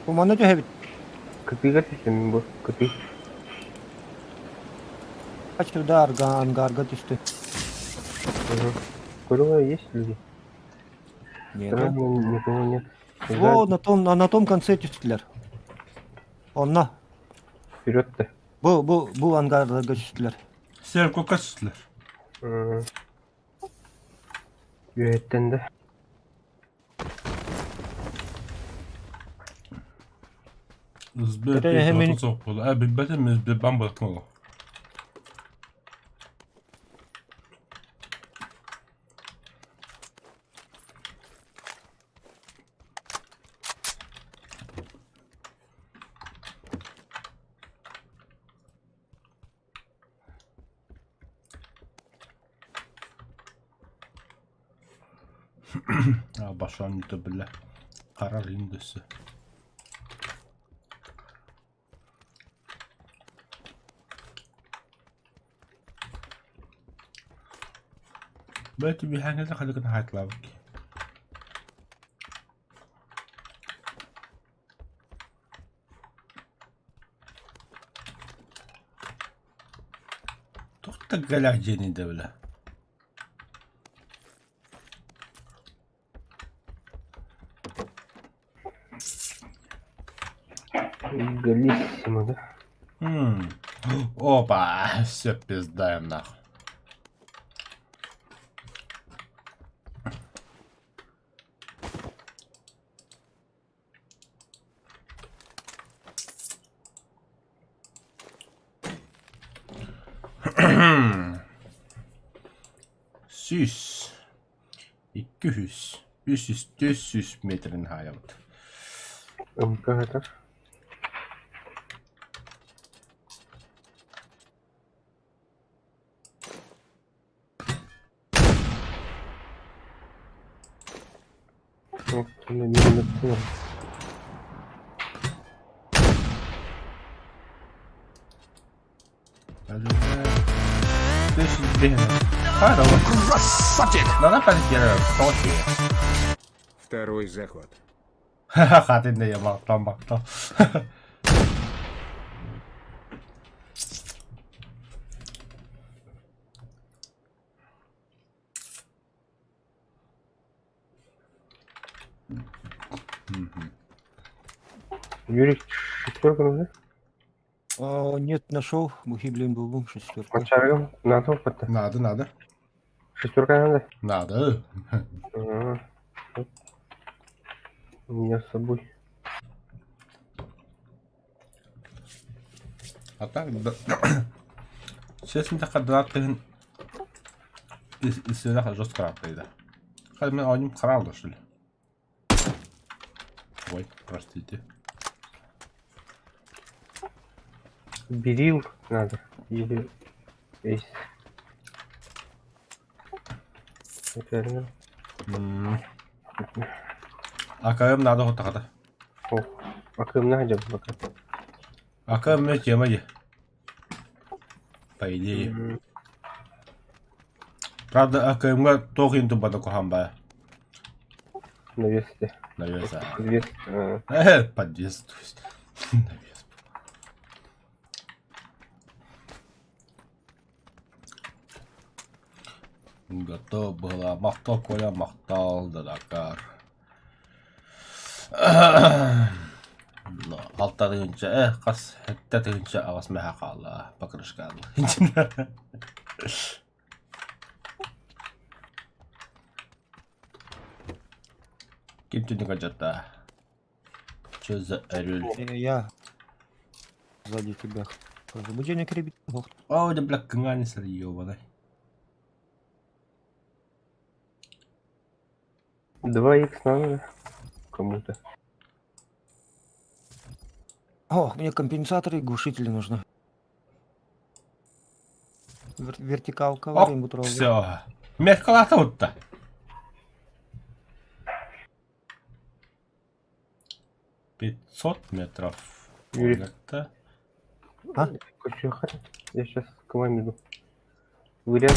Speaker 3: Манна түһэбит.
Speaker 2: Кытыыга түстүм бу. Кытыы.
Speaker 3: Сюда ангарга түстэ.
Speaker 2: Угу. Курила есть люди?
Speaker 3: Нет.
Speaker 2: Странно, никого нет.
Speaker 3: Во, на том конце түстүлэр. Онно.
Speaker 2: Вперед-то.
Speaker 3: Бу ангарга түстүлэр.
Speaker 1: Сэр көкөсүлэр.
Speaker 2: Үөһэттэн да.
Speaker 1: Сбер
Speaker 3: Кэтэн эһэ мин
Speaker 1: суох буолла. Э, билбэтим, мин Сбербанк буолтум ол. Башан бile. Karar indisi. Belki bir herkese kadar hayatlar. Туох да галях дьиэни да бile.
Speaker 2: Галиссимо, да?
Speaker 1: М. Опа, все пиздаем нахуй. Сүүс, икки үс, үс үс, түөрт сүүс метрин хаайабыт.
Speaker 2: МК это. Вот, на цену.
Speaker 5: Красавчик!
Speaker 1: Надо поддерживать,
Speaker 5: Второй заход.
Speaker 1: Ха-ха, я мактал, мактал.
Speaker 2: Юрий, шестерка нужна?
Speaker 3: А, нет, нашел. Бухи, блин, бум, шестерка.
Speaker 2: Мачаргам надо опыта.
Speaker 1: Надо, надо.
Speaker 2: Шестерка надо?
Speaker 1: Надо.
Speaker 2: Ага. Вот. У меня с собой.
Speaker 1: А так, да. Честно, так донат из жестко рапает. Хотя мы одним крал что ли? Ой, простите.
Speaker 2: Берил надо. Или эйс. Это,
Speaker 1: АКМ надо вот так.
Speaker 2: О, АКМ надо пока.
Speaker 1: АКМ тема е. По идее. Правда, АКМ тоже инту бадаку хамба.
Speaker 2: Навес.
Speaker 1: Навес.
Speaker 2: Подвес.
Speaker 1: Подвес, то есть. Навес. Готов была. Махтал, Коля, махтал, Дадакар. Алта тыһыынча, э, хас сэттэ тыһыынча аҕыс мэһэ хаалла, покрышка Ким түнүк алдьатта? Чё за орел?
Speaker 3: Я сзади тебя. Будильник ребят.
Speaker 1: О, да бля, кыңанисер ёбаный.
Speaker 2: 2х надо кому-то.
Speaker 3: О, мне компенсаторы и глушители нужны. Вертикалка,
Speaker 1: О, все. Меткалата утта. 500 метров.
Speaker 2: Юрий.
Speaker 1: Это...
Speaker 3: А?
Speaker 2: Я сейчас к вам иду. Вы рядом?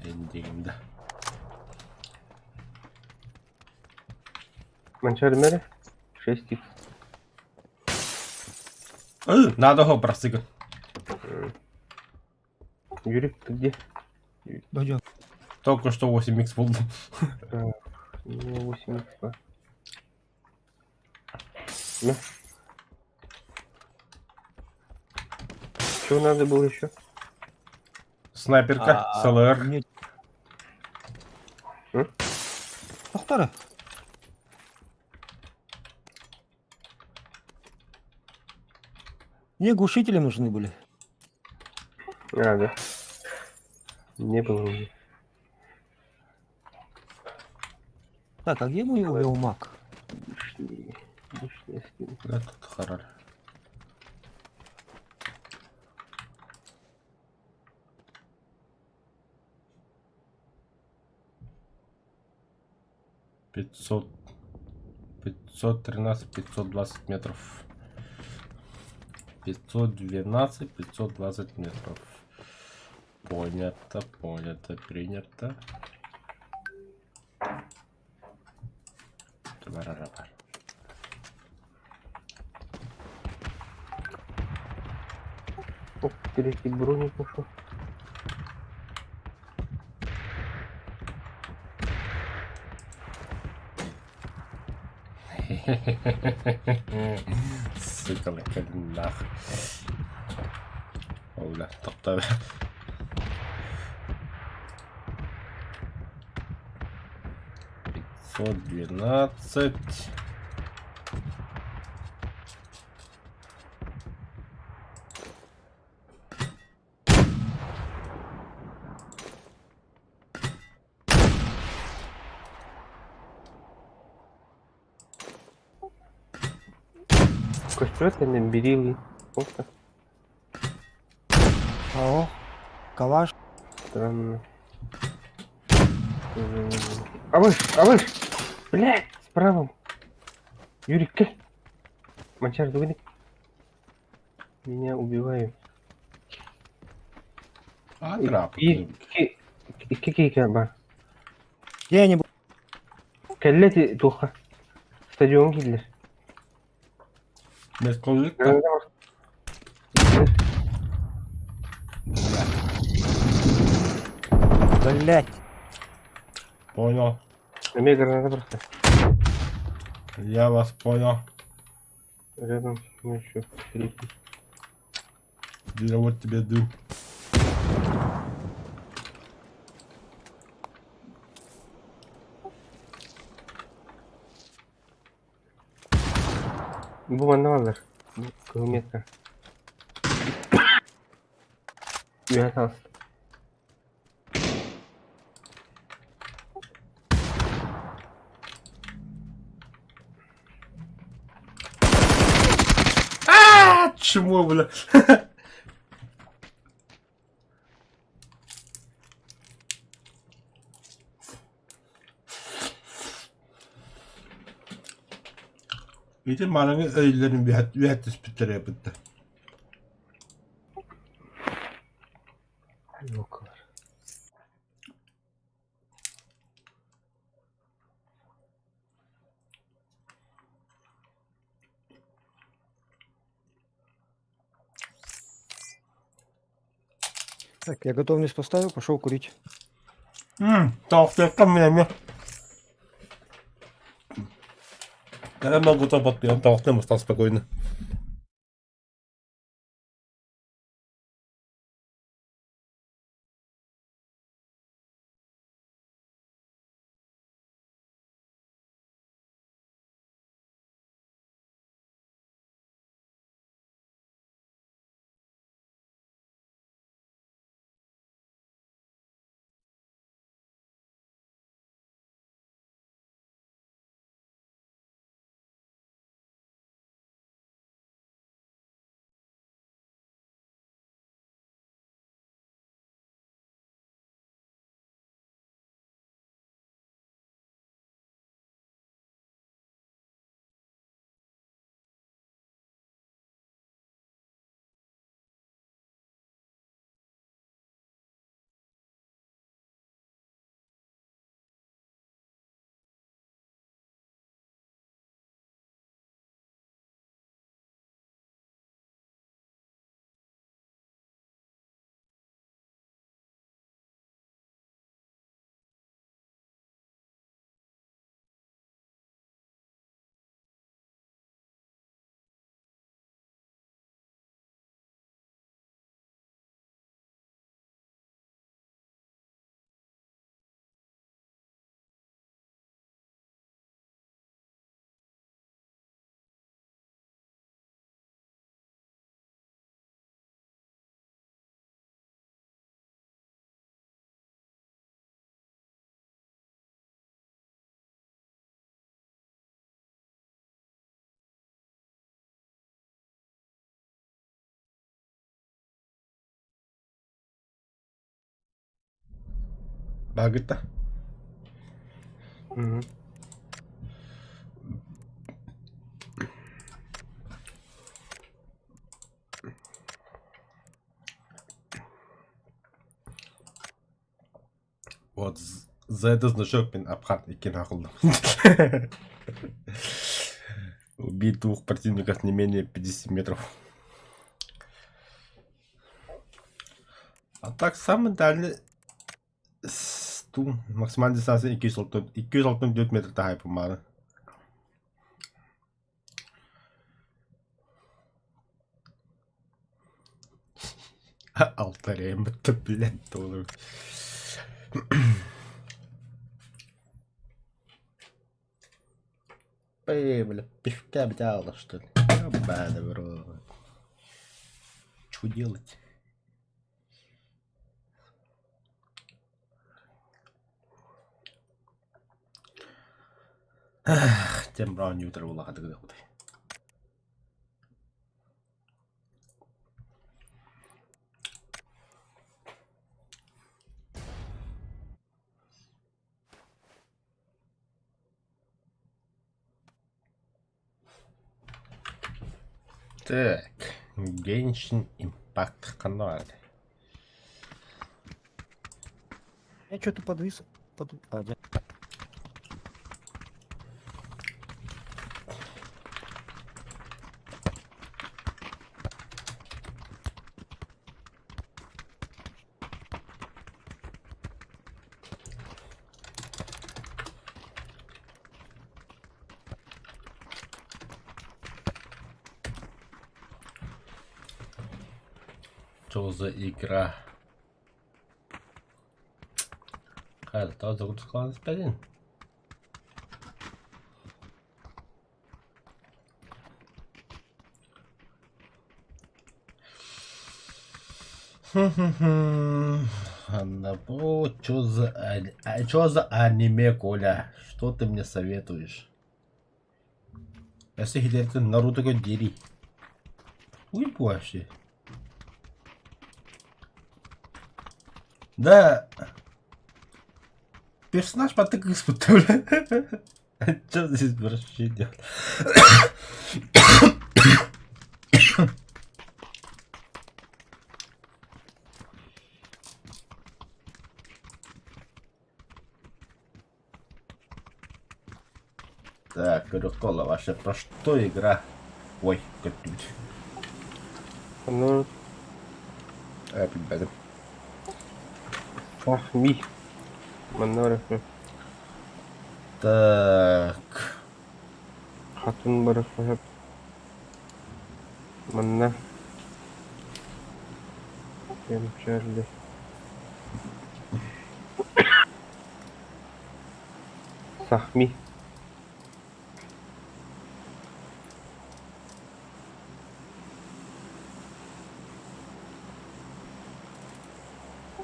Speaker 1: Эндигимде.
Speaker 2: Манчар мэри? 6х.
Speaker 1: Надо его простыган.
Speaker 2: Юрик, ты где?
Speaker 3: Дойдем.
Speaker 1: Только что 8х был.
Speaker 2: У меня 8х. На. Что надо было еще?
Speaker 1: Снайперка, СЛР.
Speaker 3: Мне...
Speaker 2: М?
Speaker 3: Мне глушители нужны были.
Speaker 2: А, да. Не было у меня.
Speaker 3: Так, а где мой велмак?
Speaker 2: Лишние. Лишние скины.
Speaker 1: Да, тут хоррор. 500, 513, 520 метров. 512, 520 метров. Понятно, понятно, принято. Барарабар.
Speaker 2: Оп, третий броник нашел.
Speaker 1: Сука, нахуй. О, бля, тоқта. 512.
Speaker 2: Костер не берилы. Просто
Speaker 3: О, калаш.
Speaker 2: странно. А вы, а вы! Блядь, справа. Юрик, кел. Манчар, давай. Меня убивают.
Speaker 1: А, трап.
Speaker 2: И, и, какие бар?
Speaker 3: Где они?
Speaker 2: Кэллэ туха. Стадион киллер.
Speaker 1: Бесконликта.
Speaker 3: Блять.
Speaker 1: Понял.
Speaker 2: Эмиэ граната просто.
Speaker 1: Я вас понял.
Speaker 2: Рядом, ну еще третий.
Speaker 1: Я вот тебе дым.
Speaker 2: Бу манна бааллар. Бу кыһыл метка. Үөһэ таас.
Speaker 1: А, чмо, бля. Ити мараҥы өйүллэрин үөһэ түспүттэрэ эбит.
Speaker 2: Локалар.
Speaker 3: Так, я готовность поставил, пошел курить.
Speaker 1: Тоохтуохха мне. Я могу то подпьем, тоохтуем, остался спокойно. Баагыта.
Speaker 2: Мгм.
Speaker 1: Вот за это значок мин Апхат иккин аҕаллым. Убить двух противников не менее 50 метров. А так самый дальний стул максимальная дистанция 264 метр таһайпымааны. Алтарем блядь, доллар. Бля, пивка взяла, что ли? Ёбаный в рот. Чё делать? Тем браун утро улахатыгы кудай. Так, Genshin Impact ханна баар.
Speaker 3: Я что-то подвис. Под... А, да.
Speaker 1: Что за игра? Хайда, загрузка спядин. Анна, чё за аниме, Коля? Что ты мне советуешь? Если хилерти Наруто дери. Уй вообще. Да. Персонаж потык испытывали. Что здесь вообще делать? Так, Крюкола, вообще про что игра? Ой, как тут.
Speaker 2: Ну,
Speaker 1: Э,
Speaker 2: Ахми. Манна
Speaker 1: Так.
Speaker 2: Хатын барыхха Манна. Кемчерли. Сахми.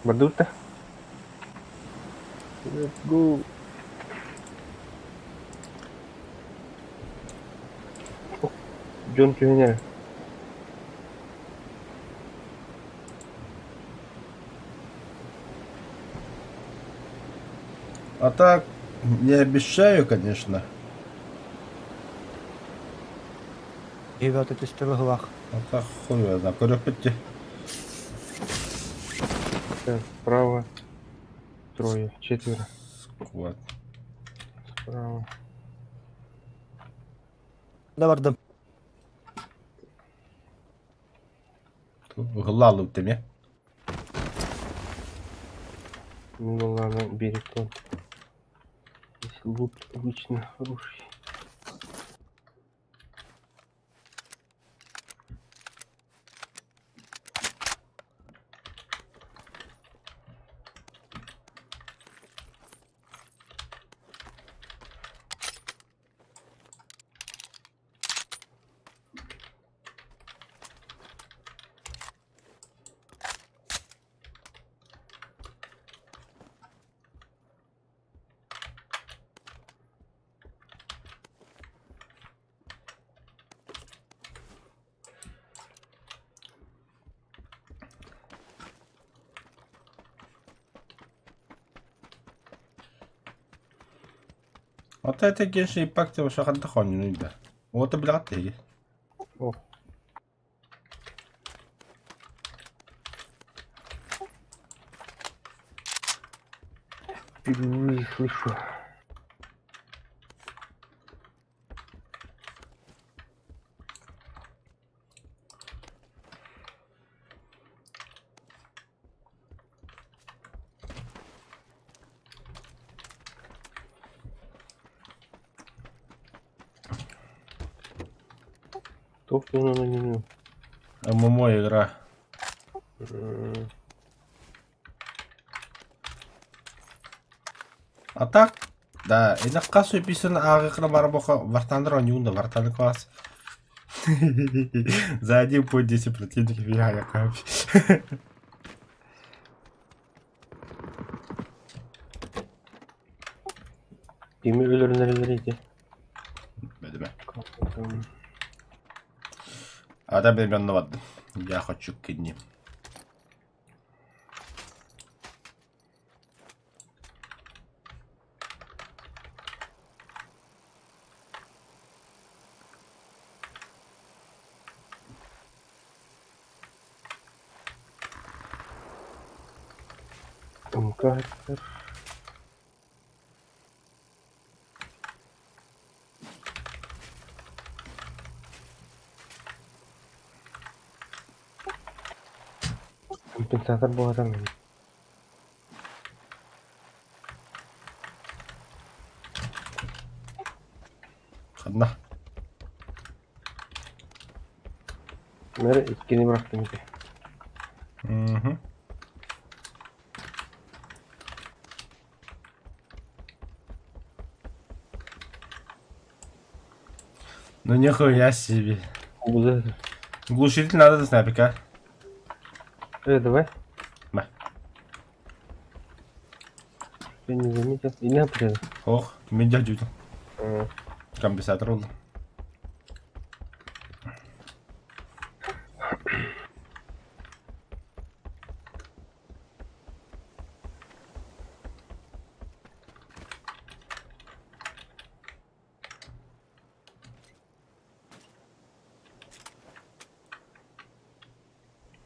Speaker 2: Бардута. Let's go. Дьон түһэн эрэ.
Speaker 1: А так, не обещаю, конечно.
Speaker 3: Ребята, это стрелах.
Speaker 1: А так хуй его знает. Көрөппүт
Speaker 2: Так, справа трое, четверо.
Speaker 1: Сквад.
Speaker 2: Справа.
Speaker 3: Да бардым.
Speaker 1: Глалы теме.
Speaker 2: Ну ладно, берег он. Здесь лут обычно хороший.
Speaker 1: Вот это Genshin Impact вообще ханта хоннюнуй да. Вот и блядь ты.
Speaker 2: О. Впервые слышу. Туох туһунан оонньууну?
Speaker 1: ММО игра. А так, да, это хас описан ааҕыаххына баар буолха Вартандер оонньуун да Вартан класс. За один путь 10 противников я вообще.
Speaker 2: Кими өлөрүнэрэлэр ити?
Speaker 1: Бэдимэ. А да мен онно бардым. Я хочу к ним.
Speaker 2: Умкаһыттар. Компенсатор буолатар
Speaker 1: Ханна.
Speaker 2: Мэр иккини бырахтым ити.
Speaker 1: Мгм. Ну нихуя себе.
Speaker 2: Кубуза.
Speaker 1: Глушитель надо до снайпика.
Speaker 2: Э, давай.
Speaker 1: Ма.
Speaker 2: Я не заметил. Или апрель.
Speaker 1: Ох, мен дядю. Компенсатор oldu.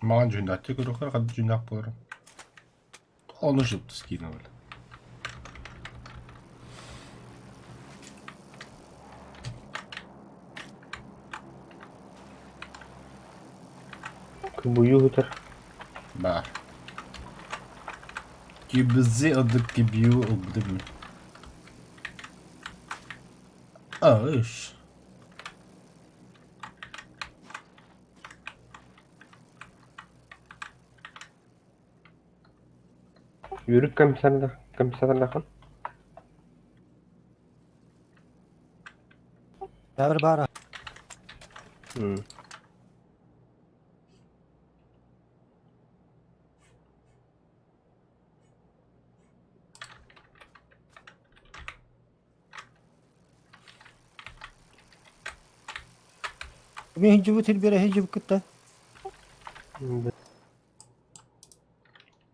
Speaker 1: Маған жөндәтті көрөхөр, қады жөндәк болар. Оны жыпты скинули.
Speaker 2: Кубую өтер.
Speaker 1: Бар. Кибзи adı кибью обдым. Аш.
Speaker 2: Yürük комиссарда комиссарлахан.
Speaker 3: Бәрі бары. Мен хинжибу тилбере хинжибу кытта.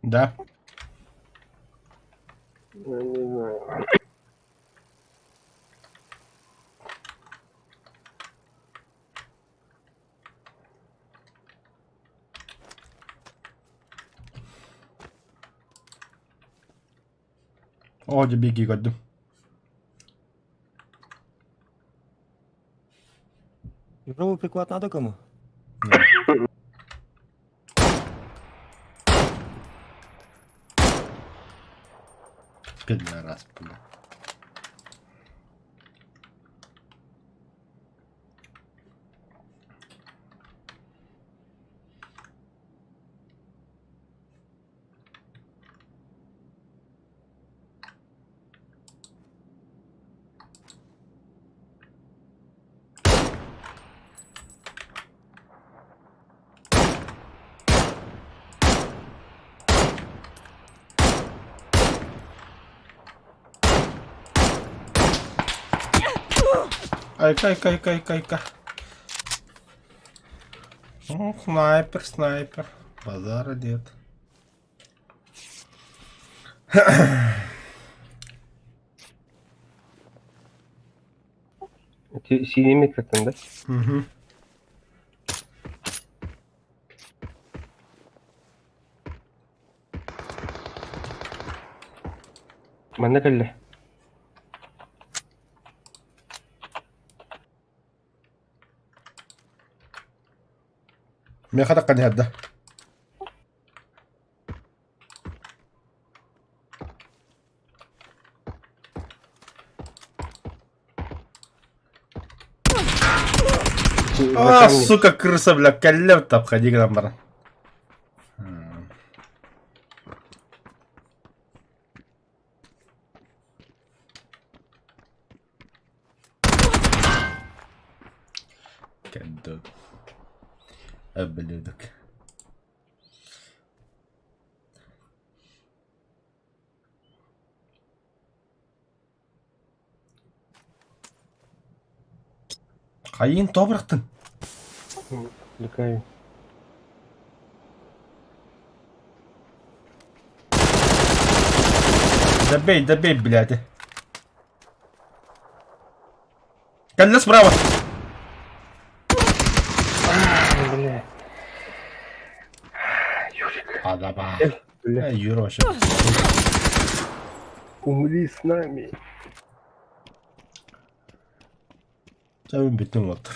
Speaker 1: Да.
Speaker 2: Я не знаю.
Speaker 1: О, беги көрдүм.
Speaker 3: Игровой приклад надо кому?
Speaker 1: Пидорас, бля. Айка, айка, айка, айка, айка. Ну, снайпер, снайпер. Базара нет.
Speaker 2: Ты синий меткаттан, да?
Speaker 1: Угу.
Speaker 2: Манна кэллэ.
Speaker 1: Миэхэ таххан иһэр да. А, сука, крыса, бля, кэллэ обходи гынан баран. Кэддок. Ублюдок. Хайын тоҕо бырахтыҥ?
Speaker 2: Отвлекаю.
Speaker 1: Добей, добей, блядь. Кэллэ справа.
Speaker 2: Бля. Юрик.
Speaker 1: Адаба.
Speaker 2: Бля.
Speaker 1: Юра вообще.
Speaker 2: Умри с нами.
Speaker 1: Чэ, бүттүм вот.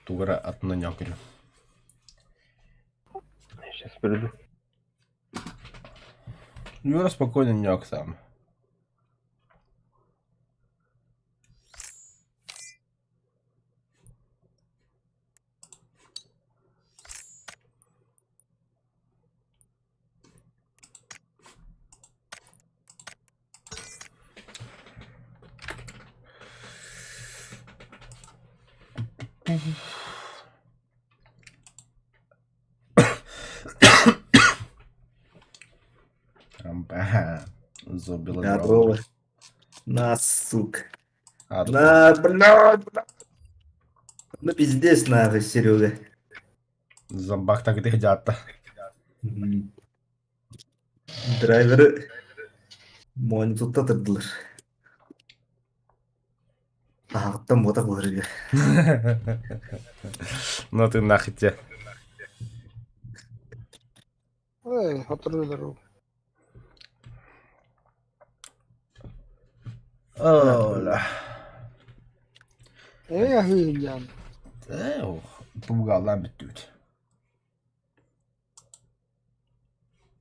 Speaker 1: Тугара атынан ньоокүрү.
Speaker 2: Сейчас приду.
Speaker 1: Юра спокойно ньоок сам. Амба. Зубила.
Speaker 6: Здорово. На, сука.
Speaker 1: А,
Speaker 6: На, блядь, блядь. Ну пиздец нахуй, Серега.
Speaker 1: Зомбак так и дятта.
Speaker 6: М. Драйверы монитутта тырдылар. Таһаҕыттан буотах былыргы.
Speaker 1: Ну ты нахуй те.
Speaker 4: Ой, хотурулар.
Speaker 1: Ола.
Speaker 4: Ээ, аһыын дьаан.
Speaker 1: Ээ, тугалаан бүттүбүт.